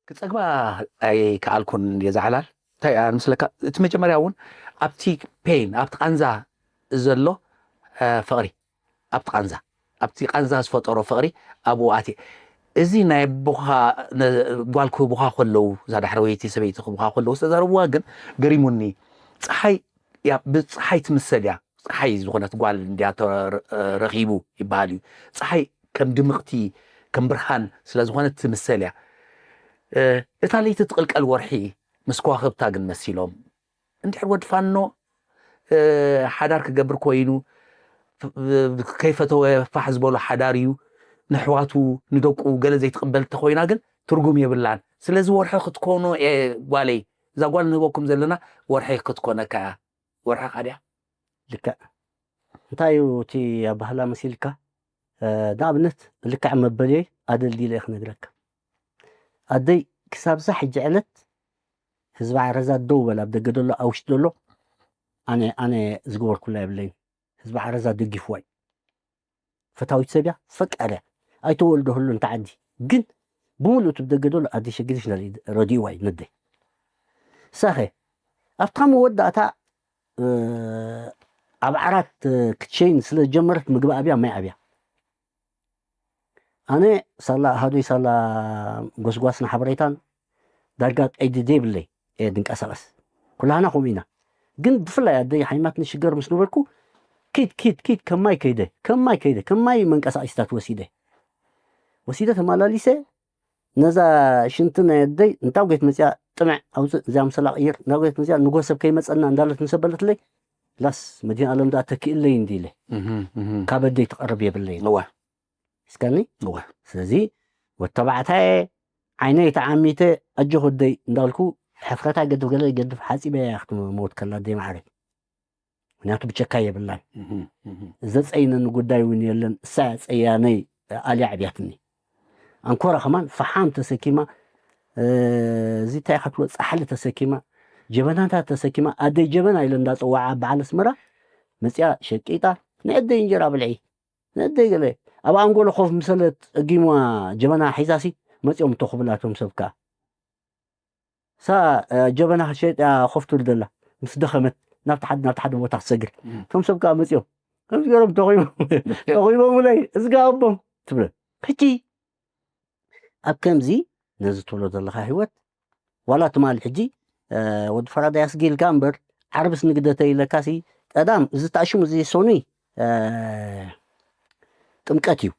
ክፀግባ ኣይከኣልኩን እየ ዝሓላል እንታይ እያ ምስለካ እቲ መጀመርያ እውን ኣብቲ ፔን ኣብቲ ቃንዛ ዘሎ ፍቕሪ ኣብቲ ቃንዛ ኣብቲ ቃንዛ ዝፈጠሮ ፍቕሪ ኣብኡ ኣትየ እዚ ናይ ኣቦኻ ጓል ክህቡኻ ከለዉ እዛ ዳሕረወይቲ ሰበይቲ ክህቡኻ ከለዉ ዝተዛረብዋ ግን ገሪሙኒ ፀሓይ ብፀሓይ ትምሰል እያ ፀሓይ ዝኾነት ጓል እንድያ ረኺቡ ይበሃል እዩ ፀሓይ ከም ድምቕቲ ከም ብርሃን ስለ ዝኾነት ትምሰል እያ እታ ለይቲ ትቕልቀል ወርሒ ምስ ከዋኽብታ ግን መሲሎም እንድሕር ወዲ ፋኖ ሓዳር ክገብር ኮይኑ ከይፈተወ ፋሕ ዝበሎ ሓዳር እዩ፣ ንሕዋቱ ንደቁ ገለ ዘይትቕበል እንተኾይና ግን ትርጉም የብላን። ስለዚ ወርሒ ክትኮኖ እየ ጓለይ፣ እዛ ጓል ንህበኩም ዘለና ወርሒ ክትኮነካ እያ። ወርሒ ካድያ ልክዕ እንታይ እዩ እቲ ኣባህላ መሲልካ? ንኣብነት ልክዕ መበልየይ ኣደልዲለ እየ ክነግረካ። ኣደይ ክሳብዛ ሕጂ ዕለት ህዝቢ ዓረዛ ደው በል ኣብ ደገ ዘሎ ኣብ ውሽጢ ዘሎ ኣነ ኣነ ዝገበርኩላ የብለይን። ህዝቢ ዓረዛ ደጊፍዋ እዩ። ፈታዊት ሰብ እያ፣ ፈቃር እያ። ኣይተወልዶ ህሉ እንተ ዓዲ ግን ብምሉእ እቲ ደገ ዘሎ ኣደይ ሸጊድሽ ረዲእዋ እዩ ነደይ። ሳኸ ኣብታ መወዳእታ ኣብ ዓራት ክትሸይን ስለ ዝጀመረት ምግቢ ኣብያ ማይ ኣብያ። ኣነ ሳላ ሃዶይ ሳላ ጎስጓስን ሓበሬታን ዳርጋ ቀይዲ ዘይብለይ እየ ድንቀሳቐስ። ኩላህና ከምኡ ኢና። ግን ብፍላይ ኣደይ ሓይማት ንሽገር ምስ ነበርኩ ኪድ ኪድ ኪድ ከማይ ከይደ ከማይ ከይደ ከማይ መንቀሳቐሲታት ወሲደ ወሲደ ተመላሊሰ ነዛ ሽንቲ ናይ ኣደይ እንታው ጌት መፅያ ጥምዕ ኣውፅእ እዚኣ ምሰላ ቅይር እንታው ጌት መፅያ ንጎ ሰብ ከይመፀና እንዳለት ምሰበለትለይ ላስ መድህን ኣለም ደኣ ተኪእለይ እንዲ ኢለ ካብ ኣደይ ትቐርብ የብለይ እወ እስከኒ እወ ስለዚ ወተባዕታየ ዓይነይ ተዓሚተ ኣጆ ወደይ እንዳልኩ ሕፍረታ ገድፍ ገለ ገድፍ ሓፂበ እያ ክትመውት ከላ ኣደይ ማዕረ ምክንያቱ ብቸካ የብላን ዘፀይነኒ ጉዳይ እውን የለን እሳ ጸያነይ ኣልያ ዕብያትኒ ኣንኮራ ከማን ፈሓም ተሰኪማ እዚ እንታይ ኢኻ ትብሎ ጻሕሊ ተሰኪማ ጀበናታት ተሰኪማ ኣደይ ጀበና ኢለ እንዳጸዋዓ በዓል ኣስመራ መጽያ ሸቂጣ ንዕደይ እንጀራ ብልዒ ንዕደይ ገለ ኣብ ኣንጎሎ ኮፍ ምሰለት ጸጊምዋ ጀበና ሒዛሲ መጽኦም እተኹብላቶም ሰብ ከኣ እሳ ጀበና ክትሸይጥ እያ ኮፍ ትብል ዘላ ምስ ደኸመት ናብቲ ሓደ ናብቲ ሓደ ቦታ ክትሰግር እቶም ሰብ ከዓ መፅኦም ከምዚ ገይሮም ተኺቦም ተኺቦምለይ እዝጋ ኣቦም ትብለ ሕጂ ኣብ ከምዚ ነዚ ትብሎ ዘለካ ህይወት ዋላ ትማሊ ሕጂ ወዲ ፈራዳይ ኣስጊልካ እምበር ዓርብስ ንግደተ ኢለካሲ ቀዳም እዚ ተኣሽሙ እዚ ሶኑይ ጥምቀት እዩ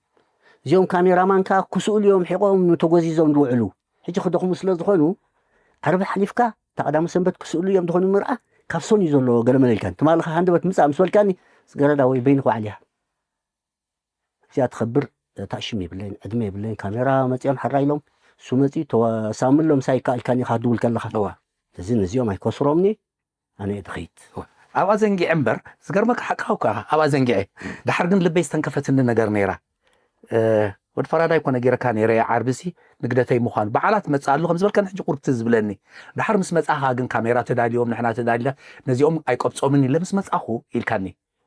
እዚኦም ካሜራማን ከዓ ክስእሉ እዮም ሒቆም ተጎዚዞም ዝውዕሉ ሕጂ ክደኽሙ ስለ ዝኾኑ ዓርቢ ሓሊፍካ እታ ቀዳሚ ሰንበት ክስእሉ እዮም ዝኾኑ ምርኣ ካብ ሶን እዩ ዘለዎ ገለመለ ኢልካኒ ትማሊ ከዓ ሃንደበት ምፃእ ምስ በልካኒ ገረዳ ወይ በይንኺ ባዕል እያ እዚኣ ትኸብር ታእሽም የብለይን ዕድመ የብለይን ካሜራ መፂኦም ሓራ ኢሎም እሱ መፂኡ ተሳምሎም ሳይ ከኣልካኒ ኢኻ ትድውል ከለኻ እዋ እዚ ነዚኦም ኣይከስሮምኒ ኣነ እየ ትኸይድ ኣብ ኣዘንጊዐ እምበር ዝገርመካ ሓቅኻ እኳ ኣብ ኣዘንጊዐ ድሓር ግን ልበይ ዝተንከፈትኒ ነገር ነይራ ወዲ ፈራዳይ እኮ ነጊረካ ነይረ ዓርብሲ ንግደተይ ምዃኑ በዓላት መፅእ ኣሎ ከም ዝበልካ ንሕጂ ቁርብቲ ዝብለኒ ድሓር ምስ መፃኻ ግን ካሜራ ተዳልዮም ንሕና ተዳልና ነዚኦም ኣይቆብፆምን ኢለ ምስ መፃኹ ኢልካኒ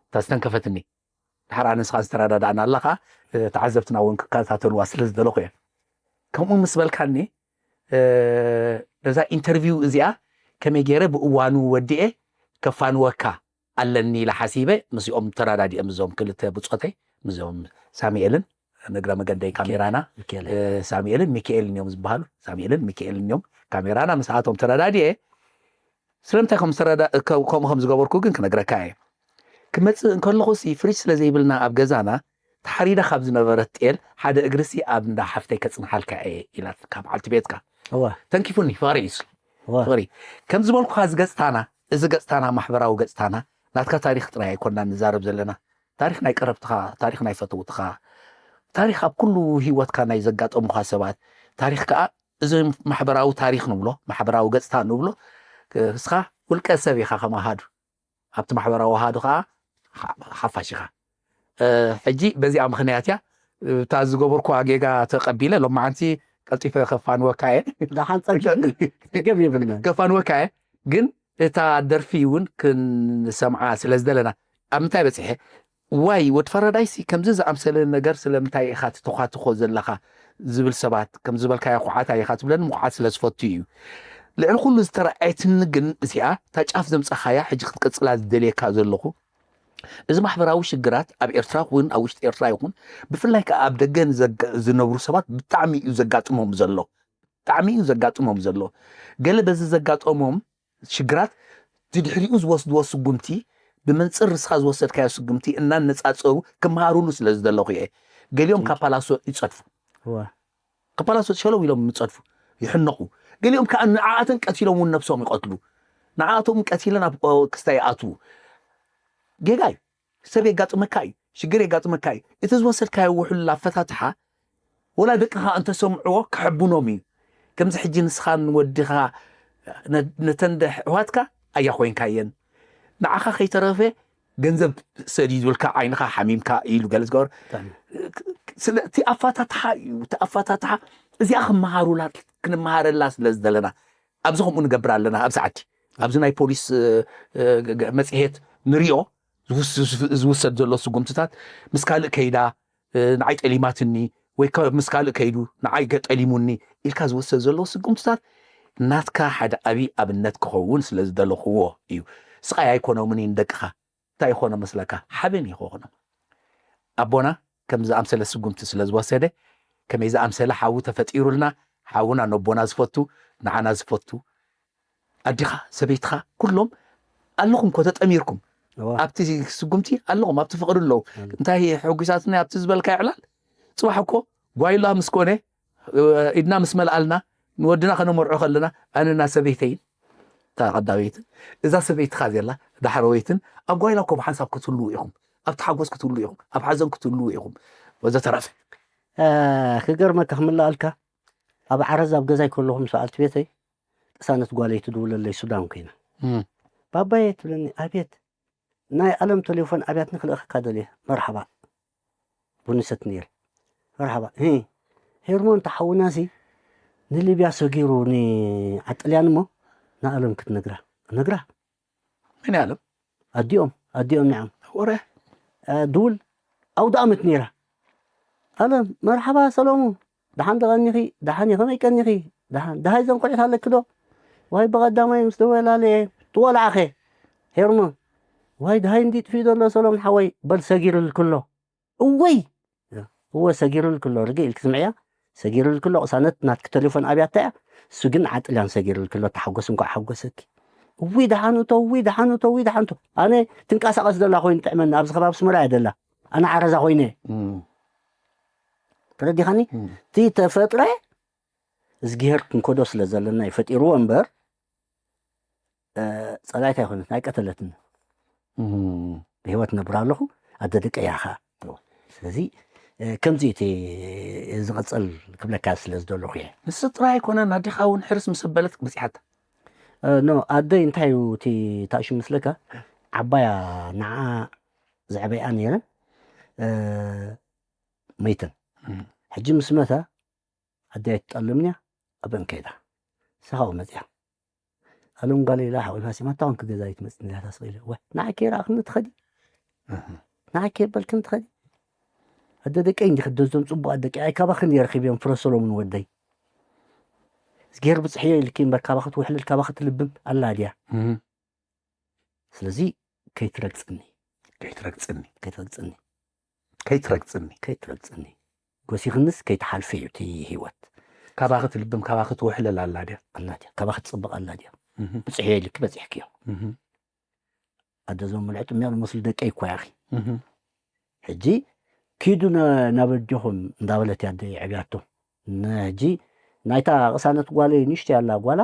እታ ዝተንከፈትኒ ድሓር ኣነ ንስኻ ዝተረዳዳእና ኣለኻ ተዓዘብትና እውን ክከታተልዋ ስለ ዝደለኹ እየ ከምኡ ምስ በልካኒ ነዛ ኢንተርቪው እዚኣ ከመይ ገይረ ብእዋኑ ወዲኤ ከፋንወካ ኣለኒ ኢለ ሓሲበ ምስኦም ተራዳዲኤ ምስዞም ክልተ ብፆተይ ምስዞም ሳሚኤልን ንግረ መገንደይ ካሜራና ሳሚኤልን ሚካኤልን እዮም ዝበሃሉ ሳሚኤልን ሚካኤልን እዮም ካሜራና ምስኣቶም ተረዳዲኤ ስለምንታይ ከምኡ ከም ዝገበርኩ ግን ክነግረካ እየ ክመፅእ እንከለኹ ሲ ፍሪጅ ስለ ዘይብልና ኣብ ገዛና ተሓሪዳ ካብ ዝነበረት ጤል ሓደ እግርሲ ኣብ እንዳ ሓፍተይ ከፅንሓልካ እየ ኢላት ካብ ዓልቲ ቤትካ እዋ ተንኪፉኒ ፍቕሪ እዩ እሱ እዋ ፍቕሪ ከም ዝበልኩኻ እዚ ገፅታና እዚ ገፅታና ማሕበራዊ ገፅታና ናትካ ታሪክ ጥራይ ኣይኮንና ንዛረብ ዘለና ታሪክ ናይ ቀረብትኻ ታሪክ ናይ ፈተውትኻ ታሪክ ኣብ ኩሉ ህይወትካ ናይ ዘጋጠሙኻ ሰባት ታሪክ ከዓ እዚ ማሕበራዊ ታሪክ ንብሎ ማሕበራዊ ገፅታ ንብሎ እስኻ ውልቀ ሰብ ኢኻ ከም ኣሃዱ ኣብቲ ማሕበራዊ ኣሃዱ ከዓ ሓፋሽ ኢኻ ሕጂ በዚኣ ምክንያት እያ እታ ዝገበርኩዋ ጌጋ ተቀቢለ ሎማዓንቲ ቀልጢፈ ከፋንወካ እየ ደሓን ፀገም የብልና ከፋንወካ እየ ግን እታ ደርፊ እውን ክንሰምዓ ስለ ዝደለና ኣብ ምንታይ በፂሐ ዋይ ወዲ ፈረዳይሲ ከምዚ ዝኣምሰለ ነገር ስለምንታይ ኢኻ ትተኳትኾ ዘለኻ ዝብል ሰባት ከም ዝበልካዮ ኩዓት ኣየኻ ትብለኒ ምኩዓት ስለ ዝፈቱ እዩ ልዕሊ ኩሉ ዝተረኣየትኒ ግን እዚኣ እታ ጫፍ ዘምፀኻያ ሕጂ ክትቅፅላ ዝደልየካ ዘለኹ እዚ ማሕበራዊ ሽግራት ኣብ ኤርትራ ይኹን ኣብ ውሽጢ ኤርትራ ይኹን ብፍላይ ከዓ ኣብ ደገ ዝነብሩ ሰባት ብጣዕሚ እዩ ዘጋጥሞም ዘሎ ብጣዕሚ እዩ ዘጋጥሞም ዘሎ ገለ በዚ ዘጋጠሞም ሽግራት ድድሕሪኡ ዝወስድዎ ስጉምቲ ብመንፅር ርስኻ ዝወሰድካዮ ስጉምቲ እናነፃፀሩ ክመሃሩሉ ስለ ዝደለኹ እየ ገሊኦም ካብ ፓላሶ ይፀድፉ ካብ ፓላሶ ሸለው ኢሎም ይፀድፉ ይሕነቑ ገሊኦም ከዓ ንዓኣተን ቀቲሎም እውን ነብሶም ይቐትሉ ንዓኣቶም ቀቲለን ኣብ ክስታይ ይኣትዉ። ጌጋ እዩ። ሰብ የጋጥመካ እዩ፣ ሽግር የጋጥመካ እዩ። እቲ ዝወሰድካዮ ውሕሉል ኣፈታትሓ ወላ ደቅኻ እንተሰምዕዎ ከሐብኖም እዩ። ከምዚ ሕጂ ንስኻን ወድኻ ነ- ነተን ደ- ኣሕዋትካ ኣያ ኮይንካየን፣ ንዓኻ ከይተረፈ ገንዘብ ሰዲዱልካ፣ ዓይንኻ ሓሚምካ ኢሉ ገለ ዝገበር። ስለ እቲ ኣፋታትሓ እዩ፣ እቲ ኣፋታትሓ እዚኣ ክመሃሩላ፣ ክንመሃረላ ስለ ዝደለና ኣብዚ ከምኡ ንገብር ኣለና። ኣብ ሰዓቲ ኣብዚ ናይ ፖሊስ መፅሄት ንሪኦ ዝውሰድ ዘሎ ስጉምትታት፣ ምስ ካልእ ከይዳ ንዓይ ጠሊማትኒ ወይ ምስ ካልእ ከይዱ ንዓይ ጠሊሙኒ ኢልካ ዝውሰድ ዘሎ ስጉምትታት ናትካ ሓደ ዓብዪ ኣብነት ክኸውን ስለ ዝደለኽዎ እዩ። ስቓይ ኣይኮኖምን እዩ ንደቅኻ። እንታይ ይኾኖ መስለካ? ሓበን ይኾኖ። ኣቦና ከም ዝኣምሰለ ስጉምቲ ስለ ዝወሰደ፣ ከመይ ዝኣምሰለ ሓዊ ተፈጢሩልና፣ ሓውና ነቦና ዝፈቱ፣ ንዓና ዝፈቱ፣ ኣዲኻ፣ ሰበይትኻ፣ ኩሎም ኣለኹም እኮ ተጠሚርኩም ኣብቲ ስጉምቲ ኣለኹም፣ ኣብቲ ፍቕሪ ኣለዉ። እንታይ ሕጉሳትና ኣብቲ ዝበልካ ይዕላል? ጽባሕ እኮ ጓይላ ምስ ኮነ ኢድና ምስ መልኣልና ንወድና ከነመርዖ ከለና ኣነና ሰበይተይን እታ ቀዳመይትን እዛ ሰበይትኻ ዘላ ዳሕረወይትን ኣብ ጓይላ እኮ ብሓንሳብ ክትህልዉ ኢኹም፣ ኣብቲ ሓጎስ ክትህልዉ ኢኹም፣ ኣብ ሓዘን ክትህልዉ ኢኹም ወዘተረፈ። ክገርመካ ክምልኣልካ ኣብ ዓረዝ ኣብ ገዛይ ከለኹ ምስ በዓልቲ ቤተይ ቅሳነት ጓለይ ትድውለለይ ሱዳን ኮይና ባባየ ትብለኒ ኣቤት ናይ ኣለም ቴሌፎን ኣብያት ንክልእኸካ ደልየ መርሓባ ቡንሰት ነይረ መርሓባ ሄርሞን ተሓውናሲ ንሊብያ ሰጊሩ ንዓጥልያን እሞ ንኣለም ክትነግራ ነግራ መን ኣለም ኣዲኦም ኣዲኦም ንዓም ወረ ድውል ኣውደ ኣመት ነይራ ኣለም መርሓባ ሰሎሙ ደሓን ደቐኒኺ ደሓን ከመይ ቀኒኺ ደሓን ደሃይ ዘንቆዒት ኣለኪ ዶ ዋይ ብቐዳማይ ምስ ደወላለየ ትወልዓኸ ሄርሞ ዋይ ደሃይ እንዲ ጥፊኡ ዘሎ ሰሎሙን ሓወይ በል ሰጊርልክሎ እወይ እወ ሰጊርልክሎ ርግእ ኢልክ ስምዕያ ሰጊርልክሎ ቅሳነት ናትክ ቴሌፎን ኣብያታ እያ እሱ ግን ዓጥልያን ሰጊርልክሎ ተሓጎስ እንኳ ሓጎሰኪ እዊ ደሓኑቶ እዊ ደሓኑቶ እዊ ደሓኑቶ ኣነ ትንቀሳቐስ ዘላ ኮይኑ ጥዕመኒ ኣብዚ ከባቢ ስመራ እየ ዘላ ኣነ ዓረዛ ኮይነ ተረዲኻኒ እቲ ተፈጥረ እዝግሄር ክንከዶ ስለ ዘለና እዩ ፈጢርዎ እምበር ጸላይት ኣይኮነት ኣይቀተለትን ብህይወት ነብር ኣለኹ ኣደ ደቀ እያ ኸዓ ስለዚ ከምዚ እቲ ዝቐጸል ክብለካ ስለ ዝደለኹ እየ ንስ ጥራይ ኣይኮነን ኣዴኻ እውን ሕርስ ምስ ኣበለት መፂሓታ ኖ ኣደይ እንታይ እዩ እቲ ታእሹ ምስለካ ዓባያ ንዓ ዘዕበያ ነይረን መይተን ሕጂ ምስ መታ ኣደይ ኣይትጠልምንያ ኣብአን ከይዳ ንስኻ መፅያ ኣለም ጓል ኢላ ሓቆፋ ሲማ ታውን ክገዛ ይትመፅእ ንላታ ስቕ ኢለ ወ ንዓይ ከይረኣኽኒ ትኸዲ ንዓይ ከየበልክኒ ትኸዲ ኣደ ደቀይ እንዲ ክደዞም ፅቡቅ ኣደቂ ኣይ ካባኽን እየ ረኺብዮም ፍረ ሰሎሙን ወደይ ዝጌር ብፅሕዮ ኢልኪ እምበር ካባኺ ትውሕልል ካባኺ ትልብም ኣላ ድያ ስለዚ ከይትረግፅኒ ከይትረግፅኒ ከይትረግፅኒ ከይትረግፅኒ ከይትረግፅኒ ጎሲኽንስ ከይትሓልፊ እዩ እቲ ህይወት ካባኺ ትልብም ካባኺ ትውሕለል ኣላ ድያ ኣላ ድያ ካባኺ ትፅብቕ ኣላ ድያ ብፅሕዮ ኢልኪ በፂሕክዮ ኣደ ዞም ምልዕጥ እሚቕ ዝመስሉ ደቀይ እኮ ያኺ ሕጂ ኪዱ ናብ ኣጆኹም እንዳበለት እያ ኣደ የዕብያቶ ሕጂ ናይታ ቅሳነት ጓለይ ንሽተይ ኣላ ጓላ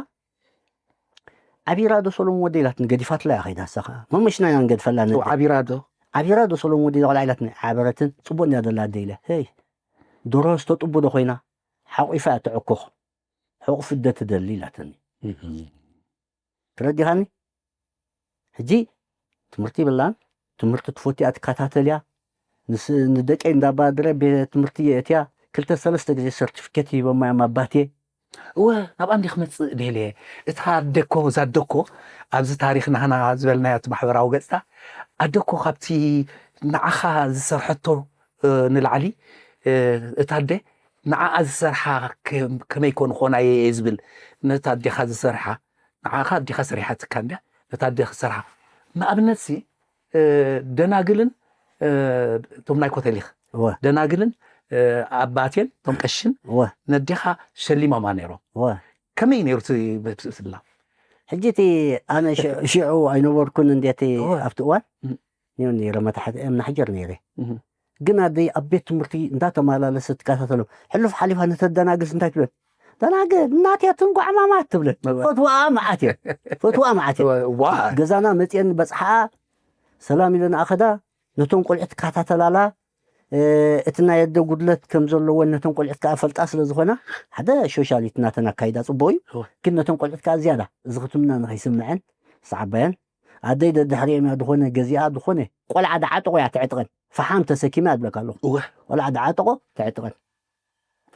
ዓቢራ ዶ ሰሎሙን ወደይ ኢላትኒ ገዲፋትላ እያ ከይዳ ንሳ ከዓ መመሽና ኢና ንገድፈላ ነደ ዓቢራ ዶ ዓቢራ ዶ ሰሎሙን ወደይ ዛቆልዓ ኢላትኒ ዓበረትን ፅቡቅ እንድያ ዘላ ኣደ ኢለ ሄይ ድሮ ዝተጥቡ ዶ ኮይና ሓቂፋ እያ ተዕኮኽ ሕቑፍ እደ ትደሊ ኢላትኒ ተረዲኻኒ ሕጂ ትምህርቲ ይብላን ትምህርቲ ትፈትያ ትከታተልያ ንደቀይ እንዳባድረ ቤት ትምህርቲ የእትያ ክልተ ሰለስተ ግዜ ሰርቲፊኬት ሂቦማ እዮም ኣባትየ እወ ናብኣ እንዲ ክመፅእ ደልየ እታ ኣደኮ እዛ ኣደኮ ኣብዚ ታሪክ ናህና ዝበልናዮ እቲ ማሕበራዊ ገፅታ ኣደኮ ካብቲ ንዓኻ ዝሰርሐቶ ንላዕሊ እታ ኣደ ንዓኣ ዝሰርሓ ከመይ ኮን ኾናየ እየ ዝብል ነታ ኣዴኻ ዝሰርሓ ንዓኻ ኣዴኻ ሰሪሓትካ እንድያ ነታ ኣዴ ክሰርሓ ንኣብነት ሲ ደናግልን እቶም ናይ ኮተሊኽ ደናግልን ኣባቴን እቶም ቀሽን ነዴኻ ሸሊሞማ ነይሮም ከመይ ነይሩ እቲ ስላ ሕጂ እቲ ኣነ ሽዑ ኣይነበርኩን እንዴቲ ኣብቲ እዋን ኒው ነይረ መታሕቲ እምና ሕጀር ነይረ ግን ኣደይ ኣብ ቤት ትምህርቲ እንዳተመላለሰ ትከታተሎም ሕሉፍ ሓሊፋ ነተደናግልስ እንታይ ትብል ተናገ እናትያትን ጓዕማማት ትብለን። እወ። ፈትዋኣ መዓት እየ። ፈትዋኣ መዓት እየ። እወ፣ እዋ። ገዛና መፅየን በፅሓኣ፣ ሰላም ኢለን ኣኸዳ፣ ነቶም ቆልዑ ትከታተላላ፣ እ፣ እቲ ናይ ኣደ ጉድለት ከም ዘለወን ነቶም ቆልዑት ከኣ ፈልጣ ስለ ዝኾና፣ ሓደ ሶሻሊት እናተን ኣካይዳ ጽቡቕ እዩ። እወ። ግን ነቶም ቆልዑት ከኣ ዝያዳ እዚ ክትምና ንኸይስምዐን ዝዓባየን፣ ኣደይ ደድሕሪኦም እያ ዝኾነ ገዚኣ፣ ዝኾነ ቆልዓ ደዓጠቖ እያ ተዕጥቐን። ፈሓም ተሰኪማ እያ ዝብለካ ኣለኹ። እወ። ቆልዓ ደዓጠቖ ተዕጥቐን።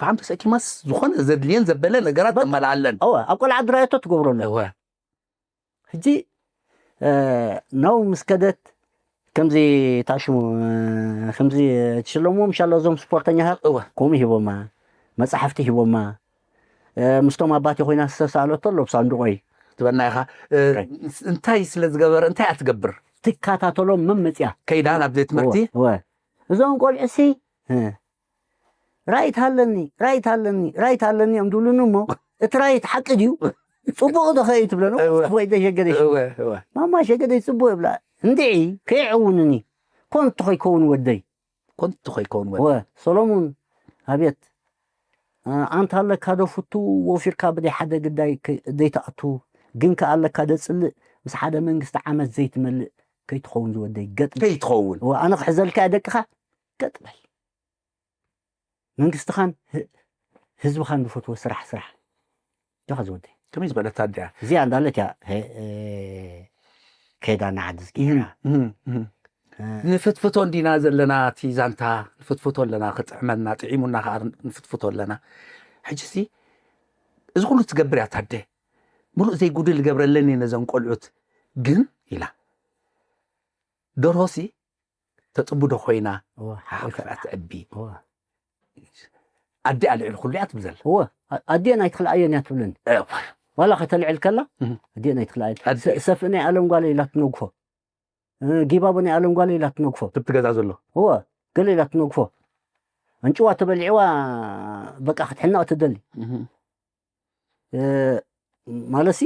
ፈሓም ተሰኪማስ ዝኾነ ዘድልየን ዘበለ ነገራት በቃ። ተመልኣለን። እወ፣ ኣብ ቆልዓ ድራየቶ ትገብረሉ። እወ። ሕጂ፣ እ፣ ናው ምስ ከደት ከምዚ ታሽሙ፣ እ፣ ከምዚ ትሽለምዎም ምሻሎ እዞም ስፖርተኛታት እወ። ከምኡ ሂቦማ፣ መጻሕፍቲ ሂቦማ፣ እ፣ ምስቶም ኣባቴ ኮይና ዝተሳእለቶ ኣሎ ብሳንዱቖይ። ትበና ኢኻ። እ፣ ኦኬ። እንታይ ስለ ዝገበረ፣ እንታይ እያ ትገብር? ትከታተሎም መመጽያ። ከይዳ ናብ ቤት ትምህርቲ? እወ፣ እወ። እዞም ቆልዑሲ፣ እ፣ ራይት ሃለኒ፣ ራይት ሃለኒ፣ ራይት ሃለኒ እዮም ዝብሉኒ እሞ፣ እቲ ራይት ሓቂ ድዩ? ጽቡቕ ዶ ኸ እዩ ትብለኒ? እወ። ወይ ዶ ሸገደሽ? እወ፣ እወ። ማማ ሸገደሽ ጽቡቕ ይብላ። እንድዒ፣ ከይዕውንኒ። ኮንቶ ኸይከውን ወደይ። ኮንቶ ኸይከውን ወደይ። እወ፣ ሰሎሙን፣ ኣቤት። እ፣ ኣንታ ኣለካ ዶ ፍቱ ወፊርካ ብደይ ሓደ ግዳይ ከ-፣ ደይትኣቱ፣ ግን ከኣ ኣለካ ዶ ጽልእ ምስ ሓደ መንግስቲ ዓመት ዘይትመልእ ከይትኸውን ዝወደይ ገጥ በል። ከይትኸውን። እወ፣ ኣነ ክሕዘልካ እየ ደቅኻ፣ ገጥ በል። መንግስትኻን ህ-፣ ህዝብኻን ዝፈትዎ ስራሕ፣ ስራሕ። ዲኻ ዝወደይ? ከመይ ዝበለት ኣደ እያ? እዚኣ እንዳለት እያ፣ ሄ-፣ እ፣ ከይዳ ንዓዲ ዝጊራ። እህም፣ እህም፣ እህም። እ። ንፍትፍቶ እንዲና ዘለና እቲ ዛንታ፣ ንፍትፍቶ ኣለና፣ ክጥዕመና፣ ጥዒሙና ከኣ ንፍትፍቶ ኣለና። ሕጂ ሲ፣ እዚ ኩሉ ትገብር እያ ታደ። ሙሉእ ዘይጉድል ገብረለን እየ ነዘን ቆልዑት። ግን፣ ኢላ። ደርሆ ሲ፣ ተጽቡ ዶ ኮይና? እወ፣ ሓፍ ሓፍ። ክትዕቢ። እወ። ኣዲኣ ልዕሊ ኩሉ እያ ትብል ዘላ። እወ፣ ኣ-፣ ኣዲኤን ኣይትኽልኣየን እያ ትብለኒ። እወ። ዋላ ከተልዕል ከላ፣ እህ። ኣዲኤን ኣይትኽልኣየን። ኣዲ- ሰ-፣ ሰፍእ ናይ ኣለም ጓለ ኢላ ትነግፎ። እ፣ ጊባቦ ናይ ኣለም ጓለ ኢላ ትነግፎ። ትብቲ ገዛ ዘሎ። እወ፣ ገለ ኢላ ትነግፎ። ኣንጭዋ ተበሊዕዋ፣ በቃ ክትሕነቕ ትደሊ። እህ። እ፣ ማለትሲ፣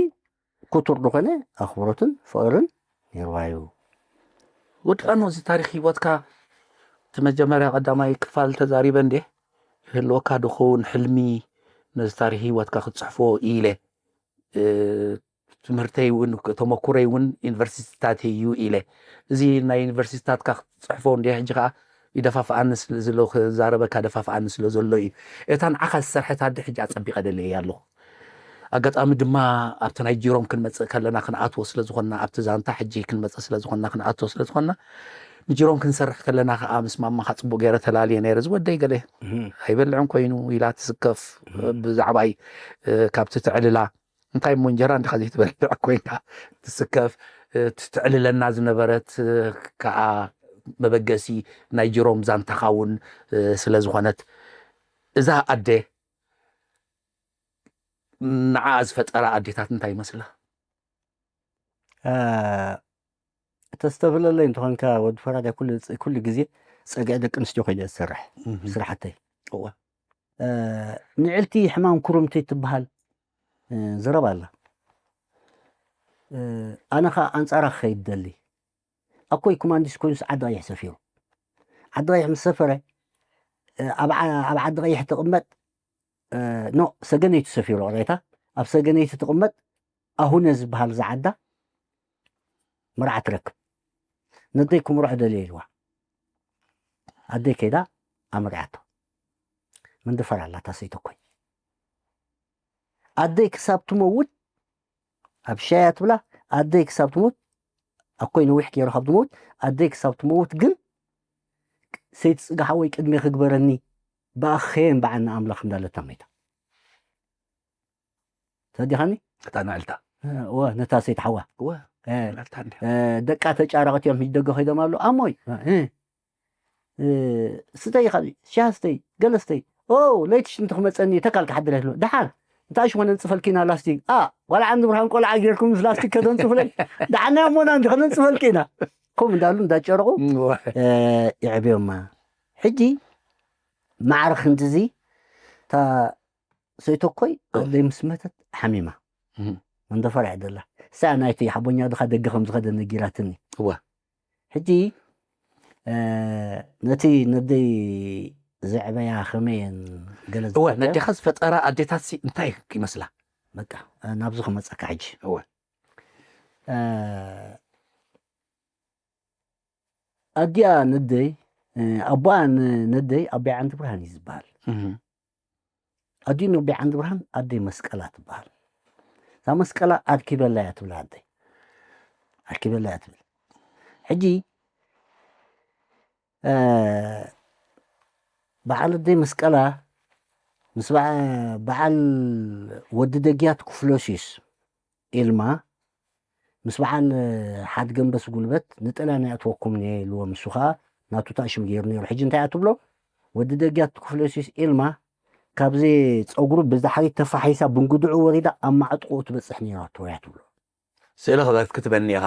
ክቱር ዝኾነ ኣኽብሮትን ፍቕርን ነይርዋ እዩ። ወዲ ፋኖ፣ እዚ ታሪኽ ህይወትካ እቲ መጀመርያ ቀዳማይ ክፋል ተዛሪበ እንዴ? ይህልወካ ዶ ኸውን ሕልሚ ነዚ ታሪኽ ህይወትካ ክትጽሕፎ ኢለ? እ፣ ትምህርተይ እውን፣ ተመኩረይ እውን ዩኒቨርሲቲታት እዩ ኢለ። እዚ ናይ ዩኒቨርሲቲታትካ ክትጽሕፎ እንዴ? ሕጂ ከኣ ይደፋፍኣኒ ስለ ዘሎ፣ ክዛረበካ ደፋፍኣኒ ስለ ዘሎ እዩ። እታ ንዓኻ ዝሰርሐት ኣደ ሕጂ ኣጸቢቐ ደልየያ ኣለኹ። ኣጋጣሚ ድማ ኣብቲ ናይ ጂሮም ክንመጽእ ከለና ክንኣትዎ ስለ ዝኾንና፣ ኣብቲ ዛንታ ሕጂ ክንመጽእ ስለ ዝኾንና፣ ክንኣትዎ ስለ ዝኾንና፣ ንጂሮም ክንሰርሕ ከለና ከኣ ምስ ማማኻ ጽቡቕ ገይረ ተላልየ ነይረ። ዝወደይ ገለ እህ። ኣይበልዕን ኮይኑ ኢላ ትስከፍ እህ። ብዛዕባይ፣ እ፣ ካብቲ ትዕልላ። እንታይ እሞ እንጀራ እንዲኻ ዘይትበልዕ ኮይንካ ትስከፍ፣ እ፣ ትዕልለና ዝነበረት፣ እ፣ ከኣ መበገሲ ናይ ጅሮም ዛንታኻ እውን፣ እ፣ ስለ ዝኾነት፣ እዛ ኣደ ንዓኣ ዝፈጠራ ኣዴታት እንታይ ይመስላ? እ፣ ተስተብህለለይ እንተኾንካ ወዲ ፈራዳይ ኩሉ፣ ኩሉ ግዜ ጸግዒ ደቂ ኣንስትዮ ኮይነ እየ ዝሰርሕ እህ። ስራሕተይ። እወ። እ፣ ንዕልቲ ሕማም ኩርምቲ ትበሃል፣ እ፣ ዘረባ ኣላ። እ፣ ኣነ ኸኣ ኣንጻራ ክኸይድ ደሊ። ኣኮይ ኮማንዲስ ኮይኑስ ዓዲ ቀይሕ ሰፊሩ። ዓዲ ቀይሕ ምስ ሰፈረ፣ እ፣ ኣብ ዓ-፣ ኣብ ዓዲ ቀይሕ ትቕመጥ፣ እ፣ ኖ፣ ሰገነይቲ ሰፊሩ ቅሬታ። ኣብ ሰገነይቲ ትቕመጥ ኣሁነ ዝበሃል ዝዓዳ መርዓ ትረክብ። ነደይ ክምርዖ ደልየ ኢልዋ። ኣደይ ከይዳ ኣመርዓቶ። መንደፈር ኣላ እታ ሰይተኮይ። ኣደይ ክሳብ ትመውት ኣብ ሻያ ትብላ፣ ኣደይ ክሳብ ትሞት፣ ኣኮይ ነዊሕ ገይሩ ካብ ትመውት፣ ኣደይ ክሳብ ትመውት ግን ሰይቲ ጽጋ ሓወይ ቅድሜ ክግበረኒ፣ ብኣኸየን በዓልና ኣምላኽ እንዳለት ተመይታ። ተዲኻኒ? እታ ንዕልታ። እወ፣ ነታ ሰይቲ ሓዋ። እወ፣ እ፣ ንዕልታ እንዲያ። እ፣ ደቃ ተጫረቕት እዮም፣ ሂጅ ደገ ከይዶም ኣለዉ። ኣሞይ፣ እ፣ እ፣ ስተይ ኢኻ፣ ሻሂ ስተይ፣ ገለ ስተይ። ኦ፣ ለይቲ ሽንቲ ክመጸኒ፣ ተካል ክሓድር እየ ትብሎ። ደሓር፣ እንታይ ሽኾ ነንጽፈልኪ ኢና ላስቲክ? ኣ፣ ዋላ ዓንዲ ብርሃን ቆልዓ ጌርኩም ምስ ላስቲክ ከተንጽፉለይ። ደሓና እሞና እንዲ ከነንጽፈልኪ ኢና። ከምኡ እንዳሉ እንዳጨረቑ፣ እወ። እ፣ የዕብዮማ። ሕጂ ማዕረ ክንድዚ፣ እታ ሰይተኮይ እወ። ኣደይ ምስ መተት ሓሚማ። እህ። መንደፈራ እያ ደላ። እሳ ናይቲ ሓቦኛ ድኻ ደገ ከም ዝኸደ ነጊራትኒ። እወ። ሕጂ፣ እ፣ ነቲ ነደይ ዘዕበያ ከመይ እየን ገለ እወ ዝፈልጥያ? ነዴኻ ዝፈጠራ ኣዴታት ሲ እንታይ ይመስላ? በቃ ናብዚ ክመፀካ ሕጂ እወ እ፣ ኣዲኣ ነደይ እ፣ ኣቦኣ ን- ነደይ ኣቦይ ዓንዲ ብርሃን እዩ ዝበሃል። እህ ኣዲኡ ነቦይ ዓንዲ ብርሃን ኣደይ መስቀላ ትበሃል። እዛ መስቀላ ኣርኪበላ እያ ትብል ኣደይ። ኣርኪበላ እያ ትብል። ሕጂ እ፣ በዓል ኣደይ መስቀላ ምስ በዓ- በዓል ወዲ ደግያት ኩፍሎሲስ ኢልማ ምስ በዓል ሓድ ገንበስ ጉልበት ንጥልያን ኣይኣትወኩም እየ ኢልዎም። ንሱ ከዓ ናቱ ታሽም ገይሩ ነይሩ። ሕጂ እንታይ እያ ትብሎ? ወዲ ደግያት ኩፍሎሲስ ኢልማ ካብዚ ፀጉሩ ብድሕሪት ተፋሒሳ ብንጉድዑ ወሪዳ ኣብ ማዕጥቁኡ ትበፅሕ ነይራቶ እያ ትብሎ። ስእሊ ክበትክ ትበኒ ኢኻ።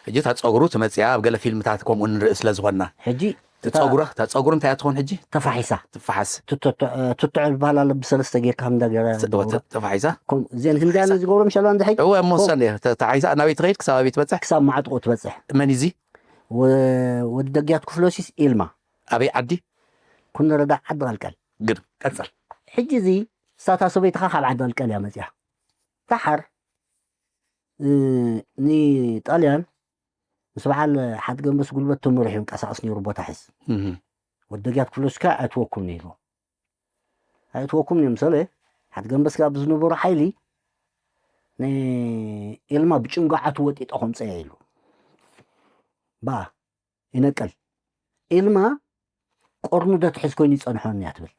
ሕጂ እታ ፀጉሩ ትመፅያ ኣብ ገለ ፊልምታት ከምኡ ንርኢ ስለ ዝኾንና ሕጂ እቲ ፀጉራ እታ ፀጉሩ እንታይ እያ ትኾን ሕጂ? ተፋሒሳ ትፈሓስ ትትዕ ዝበሃል ኣሎ ብሰለስተ ጌርካ እንዳገረ ተፋሒሳ እዚአን ክንዲያ ዝገብሮ ምሻላ እንድሕጂ እወ እሞ ሰን ተሓሒሳ ናበይ ትኸይድ ክሳብ ኣበይ ትበፅሕ? ክሳብ ማዕጥቁ ትበፅሕ። መን እዚ? ወ- ወዲ ደግያት ክፍሎሲስ ኢልማ ኣበይ ዓዲ? ኩነ ረዳ ዓዲ ቀልቀል። ግን ቀፅል። ሕጂ እዚ ሳታ ሰበይትኻ ካብ ዓዲ ቀልቀል እያ መፅያ። ዳሓር እ፣ ንጣልያን ምስ በዓል ሓድ ገንበስ ጉልበት ተመሪሑ ይንቀሳቐስ ነይሩ ቦታ ሕዝ። እህ ወዲ ደግያት ክፍሎሲስ ከዓ ኣይትወኩም ነይሩ። ኣይትወኩም ነይሩ ምሰለ ሓድ ገንበስ ከዓ ብዝነበሮ ሓይሊ ንኤልማ ብጭንጓዓቱ ወጢጦ ከምፀያ ኢሉ ባ ይነቀል። ኤልማ ቆርኑ ዶ ትሕዝ ኮይኑ ይፀንሖን እያ ትብል።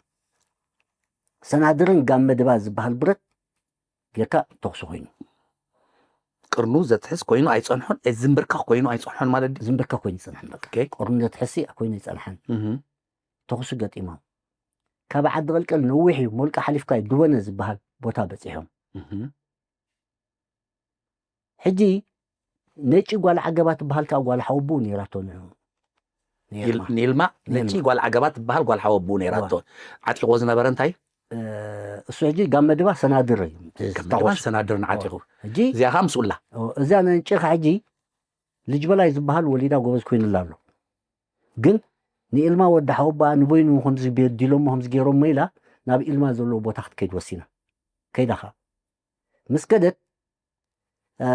ሰናድርን ጋመ ድባ ዝበሃል ብረት ጌርካ ተኹሲ ኮይኑ ቅርኑ ዘትሕዝ ኮይኑ ኣይፀንሖን፣ ዝንብርካ ኮይኑ ኣይፀንሖን ማለት ድዩ? ዝንብርካ ኮይኑ ይፀንሐን። በቃ ኦኬ። ቆርኑ ዶ ትሕዝ ኮይኑ ይፀንሐን። እህ ተኹሲ ገጢሞም ካብ ዓዲ ቀልቀል ነዊሕ እዩ። ሞልቃ ሓሊፍካ እዩ ዱበነ ዝበሃል ቦታ በፂሖም። እህ ሕጂ ነጪ ጓል ዓገባ ትበሃል ከዓ ጓል ሓወቡ ነይራቶ ንዑ። ንኤልማ። ኒልማ ነቲ ኒልማ። ጓል ዓገባ ትበሃል ጓል ሓወቡ ነይራቶ። ዓጢቆ ዝነበረ እንታይ? እ፣ እሱ ሕጂ ጋመ ድባ ሰናድር እዩ። ጋመ ድባ ሰናድር ንዓጢቁ። ሕጂ እዚኣ ከዓ ምስኡላ። ኦ፣ እዛ ነንጭኻ ሕጂ ልጅ በላይ ዝበሃል ወሊዳ ጎበዝ ኮይኑላ ኣሎ። ግን ንኤልማ ወዲ ሓወባ ንበይኑ ከምዚ ቤዲሎሞ ከምዚ ገይሮሞ ኢላ ናብ ኢልማ ዘለዎ ቦታ ክትከይድ ወሲና። ከይዳ ኸዓ ምስ ከደት እ፣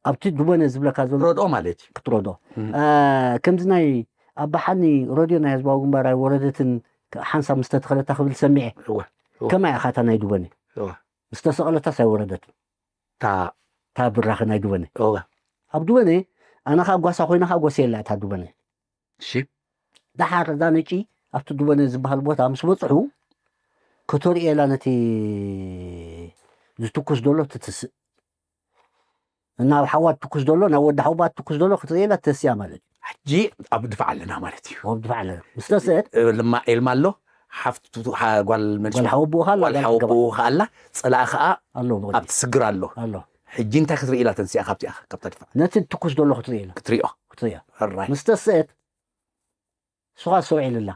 ኣብቲ ዱበነ ዝብለካ ዘሎ ረድኦ ማለት እዩ። ክትረድኦ እም። እ፣ ከምዚ ናይ ኣባሓኒ ረድዮ ናይ ህዝባዊ ግንባር ኣይወረደትን ሓንሳብ ምስ ተተኸለታ ክብል ሰሚዐ። እወ። ከማይ ኢኻ እታ ናይ ዱበነ እወ። ምስ ተሰቐለታስ ኣይወረደትን እታ እታ ብራኸ ናይ ዱበነ እወ። ኣብ ዱበነ ኣነ ከዓ ጓሳ ኮይና ከዓ ጎስየላ እታ ዱበነ። እሺ። ደሓር እዛ ነጪ ኣብቲ ዱበነ ዝበሃል ቦታ ምስ በፅሑ ከተርእየላ ነቲ ዝትኩስ ዘሎ ትትስእ። ናብ ሓዋ ትኩስ ዘሎ ናብ ወዲ ሓዋ ትኩስ ዘሎ ክትርእየላ ተስያ ማለት እዩ። ሕጂ ኣብ ድፋዕ ኣለና ማለት እዩ። ኣብ ድፋዕ ኣለና ምስ ተስአት ልማ ኤልማ ኣሎ ሓፍቱ ሓ- ጓል መን ጓል ሓወብኡ ከኣ ኣላ፣ ጓል ጓል ሓወብኡ ከኣ ኣላ፣ ፀላእ ከኣ ኣሎ ብቕድሚት ኣብቲ ስግር ኣሎ። ኣሎ። ሕጂ እንታይ ክትርኢ ኢላ ተንሲኣ ካብቲኣ ካብታ ድፋዕ ነቲ ትኩስ ዘሎ ክትርእየላ ክትሪኦ? ክትርእያ። ሕራይ ምስ ተስአት እሱ ከኣ ሰውዒሉላ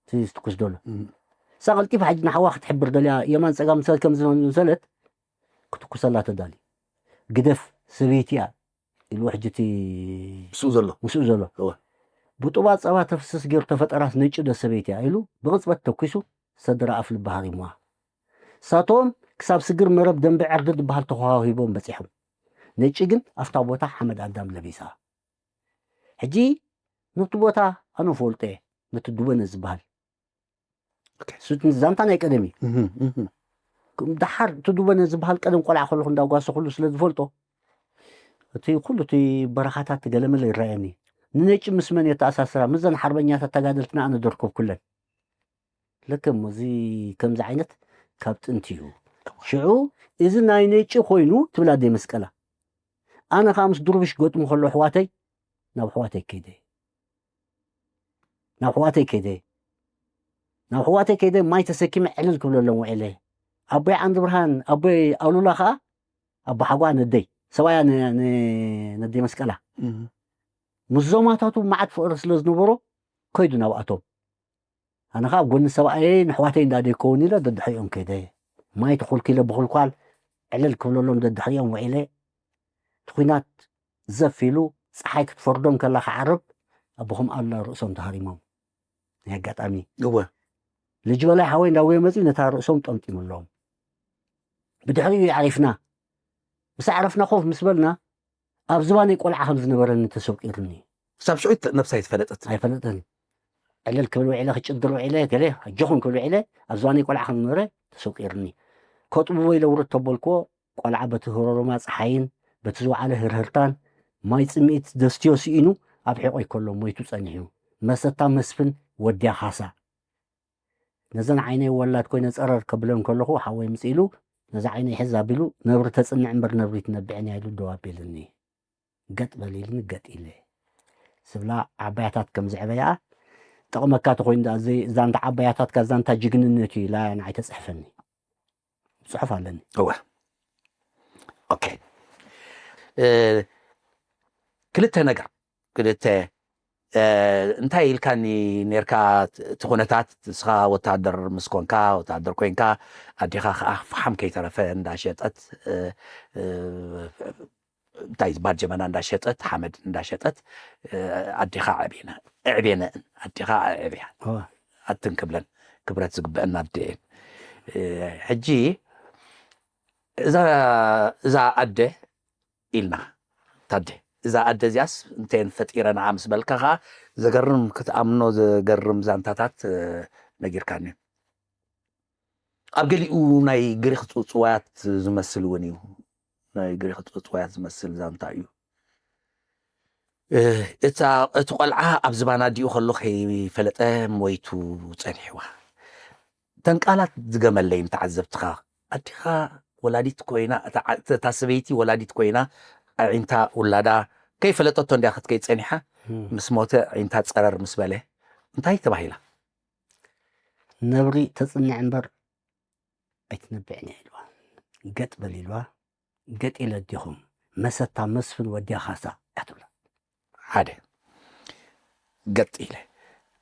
እቲ ዝትኩስ ዘሎ። እም። እሳ ቀልጢፋ ሕጂ ንሓዋ ክትሕብር ደልያ የማን ጸጋም ሰብ ከም ዝመሰለት ክትኩሰላ ተዳልዩ። ግደፍ ሰበይቲ እያ ኢልዎ ሕጂ እቲ ምስኡ ዘሎ ምስኡ ዘሎ። እወ። ብጡባ ጸባ ተፍስስ ገይሩ ተፈጠራስ ነጭ ዶ ሰበይቲ እያ ኢሉ ብቕጽበት ተኩሱ ሰድራ ኣፍ ልቢ ሃሪምዋ። እሳቶም ክሳብ ስግር መረብ ደንበ ዕርዲ ዝበሃል ተኸዋሂቦም በጺሖም። ነጭ ግን ኣብታ ቦታ ሓመድ ኣዳም ለቢሳ። ሕጂ ነቲ ቦታ ኣነ ፈልጦ እየ፣ ነቲ ዱበነ ዝበሃል። ኦኬ። እሱ ዛንታ ናይ ቀደም እዩ። እህም፣ እህም። ደሓር እቲ ዱበነ ዝበሃል ቀደም ቆልዓ ከለኹ እንዳጓሰ ኩሉ ስለ ዝፈልጦ እቲ ኩሉ እቲ በረኻታት ገለመለ ይረኣየኒ። ንነጭ ምስ መን የተኣሳስራ? ምስዘን ሓርበኛታት ተጋደልትና ኣነ ደርከብኩለን። ለከ እሞ እዚ ከምዚ ዓይነት ካብ ጥንቲ እዩ። ሽዑ እዚ ናይ ነጭ ኮይኑ ትብል ኣደይ መስቀላ። ኣነ ከዓ ምስ ድሩብሽ ገጥሙ ከሎ ኣሕዋተይ ናብ ኣሕዋተይ ከይደ። ናብ ኣሕዋተይ ከይደ። ናብ ኣሕዋተይ ከይደ ማይ ተሰኪመ ዕልል ክብለሎም ውዒለ። ኣቦይ ዓንዲ ብርሃን ኣቦይ ኣሉላ ከዓ ኣቦ ሓጓ ነደይ ሰብኣያ ነ- ነ- ነደይ መስቀላ እም። ምስ ዞማታቱ መዓት ፍቕሪ ስለ ዝነበሮ ከይዱ ናብኣቶም። ኣነ ከዓ ኣብ ጎኒ ሰብኣየይ ንኣሕዋተይ እንዳደይ ክኸውን ኢለ ደድሕሪኦም ከይደ። ማይ ተኾልኪለ ብኹልኳል ዕልል ክብለሎም ደድሕሪኦም ውዒለ። እቲ ኲናት ዘፍ ኢሉ ፀሓይ ክትፈርዶም ከላ ክዓርብ ኣቦኹም ኣሉላ ርእሶም ተሃሪሞም። ናይ ኣጋጣሚ እወ። ልጅ በላይ ሓወይ እንዳጎየ መፅዩ ነታ ርእሶም ጠምጢሙሎም። ብድሕሪኡ የዕሪፍና። ምስ ኣዕረፍና ኮፍ ምስ በልና ኣብ ዝባነይ ቆልዓ ከም ዝነበረኒ ተሰቂሩኒ። ክሳብ ሽዑ ነብሳ ኣይትፈለጠት። ኣይፈለጠን። ዕልል ክብል ውዒለ ክጭድር ውዒለ ገለ ኣጆኹም ክብል ውዒለ ኣብ ዝባነይ ቆልዓ ከም ዝነበረ ተሰቂሩኒ። ከጥብቦ ኢለ ውርድ ተበልክዎ ቆልዓ በቲ ህሮሮማ ፀሓይን በቲ ዝወዓለ ህርህርታን ማይ ፅምኢት ዘስትዮ ስኢኑ ኣብ ሕቆይ ከሎ ሞይቱ ፀኒሑ። መሰታ መስፍን ወድያ ካሳ። ነዘን ዓይነይ ወላድ ኮይነ ፀረር ከብለን ከለኹ ሓወይ ምፅ ኢሉ ነዛ ዓይነይ ሕዝ ኣቢሉ ነብሪ ተፅንዕ እምበር ነብሪ ትነብዕን እያ ኢሉ ደው ኣቢልኒ። ገጥ በል ኢልኒ ገጥ ኢለ ስብላ ዓባያታት ከም ዘዕበያ ጠቕመካ ተኮይኑ ደኣ ዘይ- ዛንታ ዓባያታትካ ዛንታ ጅግንነት እዩ ኢላ ንዓይ ተፅሕፈኒ። ፅሑፍ ኣለኒ። እወ። ኦኬ። እ፣ ክልተ ነገር፣ ክልተ፣ እ፣ እንታይ ኢልካኒ ኔርካ፣ እቲ ኩነታት፣ ንስኻ ወታደር ምስ ኮንካ፣ ወታደር ኮይንካ፣ ኣዴኻ ከዓ ፍሓም ከይተረፈ እንዳሸጠት፣ እ፣ እ፣ እንታይ ዝበሃል ጀበና እንዳሸጠት፣ ሓመድ እንዳሸጠት፣ እ፣ ኣዴኻ ኣዕቤነ፣ ኣዕቤነን፣ ኣዴኻ ኣዕብያ። እወ። ኣትን ክብለን ክብረት ዝግበአን ኣደ እየን። እ፣ ሕጂ እዛ፣ እዛ ኣደ ኢልና፣ ታደ፣ እዛ ኣደ እዚኣስ እንተን ፈጢረ ንዓ ምስ በልካ ኸዓ፣ ዘገርም ክትኣምኖ ዘገርም ዛንታታት፣ እ፣ ነጊርካኒ። ኣብ ገሊኡ ናይ ግሪኽ ጽውጽዋያት ዝመስል እውን እዩ። ናይ ግሪኽ ጽውጽዋያት ዝመስል ዛንታ እዩ። እ፣ እታ፣ እቲ ቆልዓ ኣብ ዝባና ኣዲኡ ከሎ ከይፈለጠ ሞይቱ ጸኒሕዋ። እተን ቃላት ዝገመለይ ንተዓዘብትኻ። ኣዴኻ ወላዲት ኮይና፣ እታ ዓ-፣ እታ ሰበይቲ ወላዲት ኮይና፣ ኣዒንታ ውላዳ ከይፈለጠቶ እንድያ ክትከይድ ጸኒሓ። እም። ምስ ሞተ ኣዒንታ ጸረር ምስ በለ፣ እንታይ ተባሂላ? ነብሪ ተጽንዕ እምበር ኣይትነብዕን እያ ኢልዋ። ገጥ በል ኢልዋ። ገጥ ኢለ ኣዴኹም መሰታ መስፍን ወድያ ካሳ እያ ትብላ። ሓደ ገጥ ኢለ።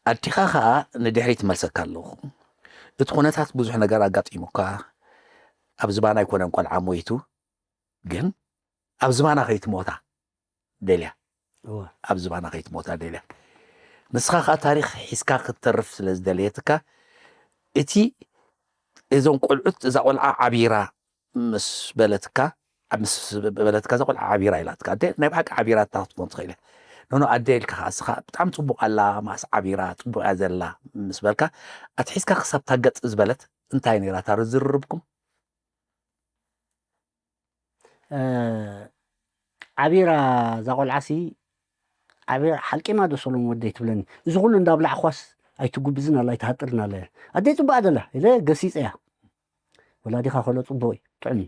ኣዴኻ ኸዓ ንድሕሪት እመልሰካ ኣለኹ። እቲ ኩነታት ብዙሕ ነገር ኣጋጢሙካ፣ ኣብ ዝባና ኣይኮነን ቆልዓ ሞይቱ፣ ግን ኣብ ዝባና ከይትሞታ ደልያ። እወ። ኣብ ዝባና ከይትሞታ ደልያ። ንስኻ ኸዓ ታሪኽ ሒዝካ ክትተርፍ ስለ ዝደለየትካ፣ እቲ፣ እዞም ቆልዑት፣ እዛ ቆልዓ ዓቢራ ምስ በለትካ፣ ምስ በለትካ፣ እዛ ቆልዓ ዓቢራ ኢላትካ። ኣደ ናይ ብሓቂ ዓቢራ እታ ክትኮን ትኽእል እያ። ኖኖ፣ ኣደ ኢልካ ኸዓ እስኻ ብጣዕሚ ጽቡቕ ኣላ፣ ማስ ዓቢራ፣ ጽቡቕ እያ ዘላ ምስ በልካ፣ ኣትሒዝካ ክሳብ እታ ገጥ ዝበለት እንታይ ነይራ እታ ዝርርብኩም? እ፣ ዓቢራ እዛ ቆልዓሲ፣ ዓቢራ ሓልቂማ ዶ ሰሎም ወደይ ትብለኒ። እዚ ኩሉ እንዳብላዕኳስ ኣይትጉብዝን ኣላ፣ ኣይትሃጥርን ኣላ። ኣደይ ጽቡቕ ኣደላ፣ ኢለ ገሲጸያ። ወላዲኻ ከሎ ጽቡቕ እዩ፣ ጥዑም እዩ።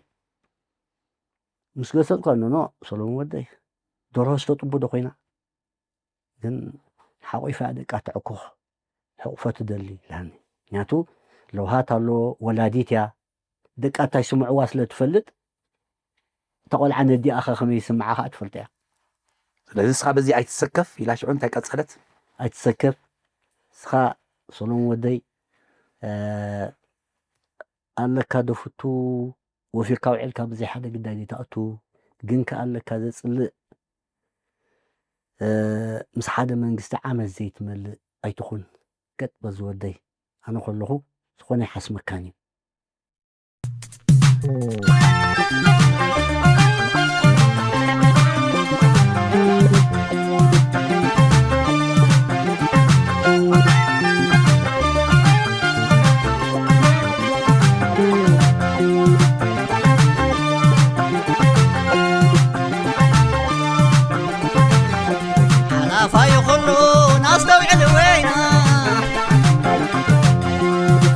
ምስ ገሰጽኳ፣ ኖኖ፣ ሰሎም ወደይ፣ ደርሆ ስተ ጥቡ ዶ ኮይና? ግን ሓቑፋ ደቃ ተዕኩኽ፣ ሕቑፎ ትደሊ ኢላኒ። ምክንያቱ ለውሃት ኣለዎ፣ ወላዲት እያ። ደቃ እንታይ ስምዕዋ ስለ ትፈልጥ፣ እታ ቆልዓ ነዲኣ ኸ ከመይ ይስምዓ ኸዓ ትፈልጦ እያ። ስለዚ ንስኻ በዚ ኣይትሰከፍ ኢላ ሽዑ እንታይ ቀጸለት? ኣይትሰከፍ። ንስኻ ሰሎሞን ወደይ፣ እ፣ ኣለካ ዶ ፍቱ፣ ወፊርካ ውዒልካ ብዘይ ሓደ ግዳይ ዘይትኣቱ፣ ግን ከኣ ኣለካ ዘጽልእ፣ እ፣ ምስ ሓደ መንግስቲ ዓመት ዘይትመልእ ኣይትኹን። ገጥ በዚ ወደይ፣ ኣነ ከለኹ ዝኾነ ኣይሓስመካን እዩ። ሓላፋ ይኹሉ ናስተውዕል ወይና፣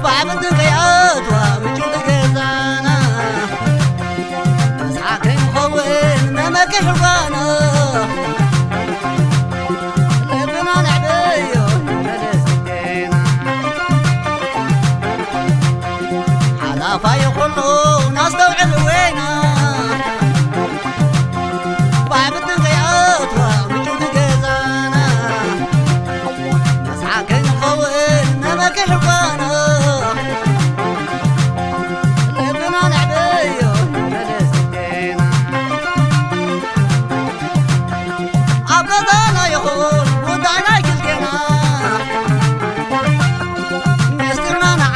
ባዕብቲ ከይኣትዋ ምቹ ገዛና፣ መስሓ ከይንኸውን ነመክሕ ጓና፣ ልብና ነዕበዮ ንመለስ ዜና። ሓላፋ ይኹሉ ናስተውዕል ወይና፣ ባዕብቲ ከይኣትዋ ምቹ ገዛና፣ መስሓ ከይንኸውን ነመክሕ ጓና፣ ልብና ነዕበዮ ንመለስ ዜና። ኣብ ገዛና ይኹን ጉዳይ ናይ ክልቴና፣ ምስጢርና ንዓ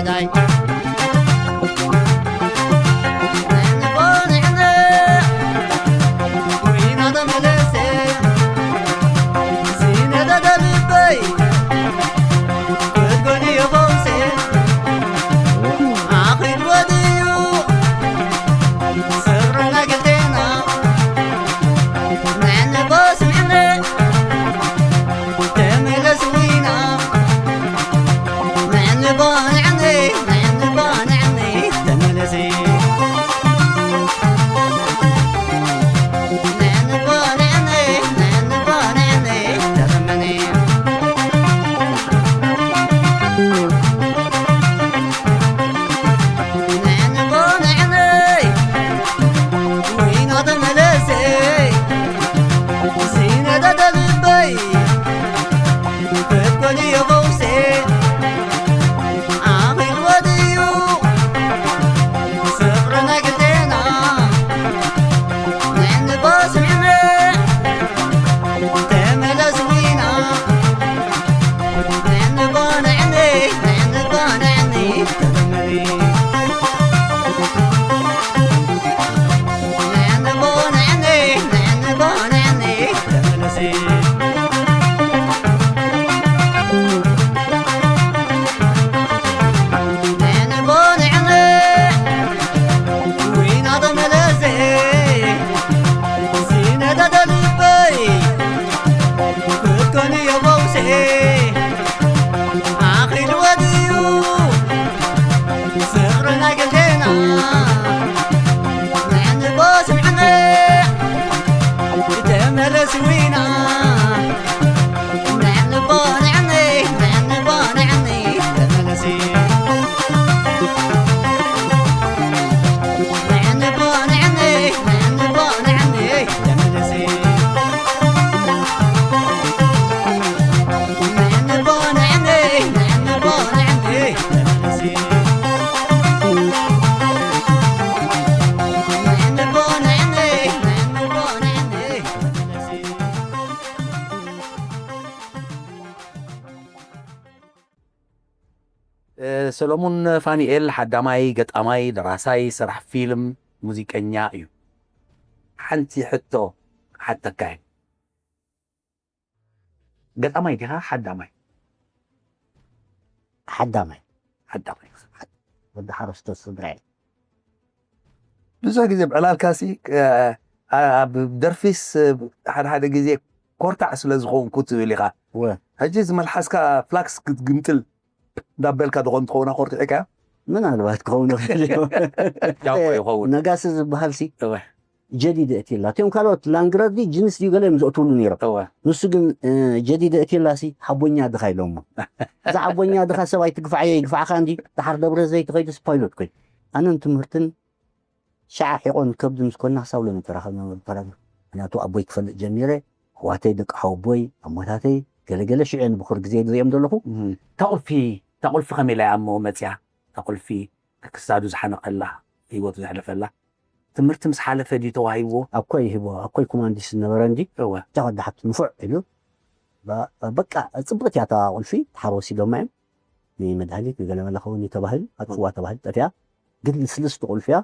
ዳይ ንቦንዕነ ወይና ተመለሰ ሲነደደ ልበይ ክትጎኒ የፈውሰ ኣኺድ ወድዩ ስርና ግልቴና ንዕነ ቦስምዕነ ተመለስ ዊና ንዕነ ቦንዕነ ንዕነ ቦንዕነ ተመለሲ ንዕነ ቦንዕነ ንዕነ ቦንዕነ ተመለሲ ንዕነ ቦንዕነ ወይና ተመለሰ ሲነደደ ልበይ ክትኮኒ የፈውሰ ኣኺል ወድዩ ፍቕርና ግልቴና ንዕነ ቦስምዕነ ተመለስ ዊና ንዕነ ቦንዕነ ንዕነ ቦንዕነ ተመለሲ ኣኺልዎ ድዩ ፍቕርና ገልደና ንዕንቦ ስምዕነ ተመለስ ዊና ንዕንቦ ንዕነይ ንዕንቦ ንዕነይ ተመለሲ ንዕንቦ ንዕነይ ንዕንቦ ንዕነይ ተመለሲ ንዕንቦ ንዕነይ ንዕንቦ ንዕነይ ተመለሲ ሰሎሙን ፋኒኤል ሓዳማይ፣ ገጣማይ፣ ደራሳይ፣ ሰራሕ ፊልም፣ ሙዚቀኛ እዩ። ሓንቲ ሕቶ ክሓተካ እየ። ገጣማይ ዲኻ ሓዳማይ? ሓዳማይ። ሓዳማይ። ወዲ ሓረስቶት ስድራ እየ። ብዙሕ ግዜ ብዕላልካሲ ኣብ ደርፊስ ሓደ ሓደ ግዜ ኮርታዕ ስለ ዝኾንኩ ትብል ኢኻ። ሕጂ ዝመልሓስካ ፍላክስ ክትግምጥል እንዳበልካ ዝኾን ትኸውን ኣኾርቲዕካ ምናልባት ክኸውን ይኽእል እዩ። ዳቦ ይኸውን። ነጋሲ ዝበሃል ሲ እወ። ጀዲድ እትላ እቲኦም ካልኦት ላንግረርዲ ጅንስ ድዩ ገለ እዮም ዘእትውሉ ነይሮም። እወ። ንሱ ግን እ፣ ጀዲድ እትላ ሲ ሓቦኛ ድኻ ኢሎሞ። እዛ ሓቦኛ ድኻ ሰብኣይ ትግፋዓዮ ይግፋዕኻ እንዲ ድሓር ደብረ ዘይት ኸይዱስ ፓይሎት ኮይኑ ኣነን ትምህርትን ሸዓ ሒቖን ከብዲ ምስ ኮና ክሳብ ሎሚ ተራኸብና ንብል ተራኸብ ምክንያቱ ኣቦይ ክፈልጥ ጀሚረ ኣሕዋተይ ደቂ ሓወቦይ ኣሞታተይ ገለገለ ሽዑ ንብኹር ግዜ ዝሪኦም ዘለኹ እታ ቁልፊ እታ ቁልፊ ከመይ ኢላ እያ እሞ መፅያ እታ ቁልፊ ክሳዱ ዝሓነቐላ ህይወቱ ዘሕለፈላ ትምህርቲ ምስ ሓለፈ ድዩ ተዋሂብዎ ኣኮይ ይህቦ ኣኮይ ኮማንዲስ ዝነበረ እንዲ እወ እታ ወዲ ሓብቲ ንፉዕ ኢሉ በቃ ፅብቕቲ እያ እታ ቁልፊ ተሓር ወሲዶማ እዮም ንመድሃኒት ንገለመለ ኸውን እዩ ተባሂሉ ኣጥፍዋ ተባሂሉ ጠፊኣ ግን ልስልስቲ ቁልፊያ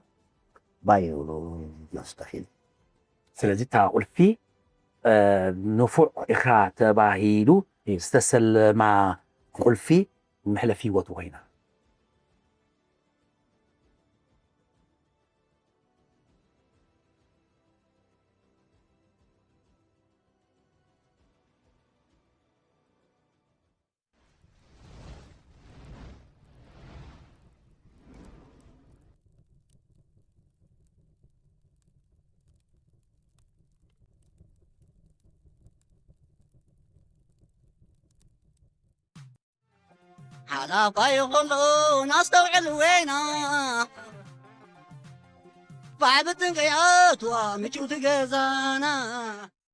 ባይ ይብሉ ነስተኺል ስለዚ እታ ቁልፊ ንፉዕ ኢኻ ተባሂሉ ዝተሰለማ ቁልፊ መሕለፊ ህይወቱ ኮይና ሓላፋይ ኩሉን ኣስተውዕል ወይና ባዕብትን ከይኣትዋ ምጭውቲ ገዛና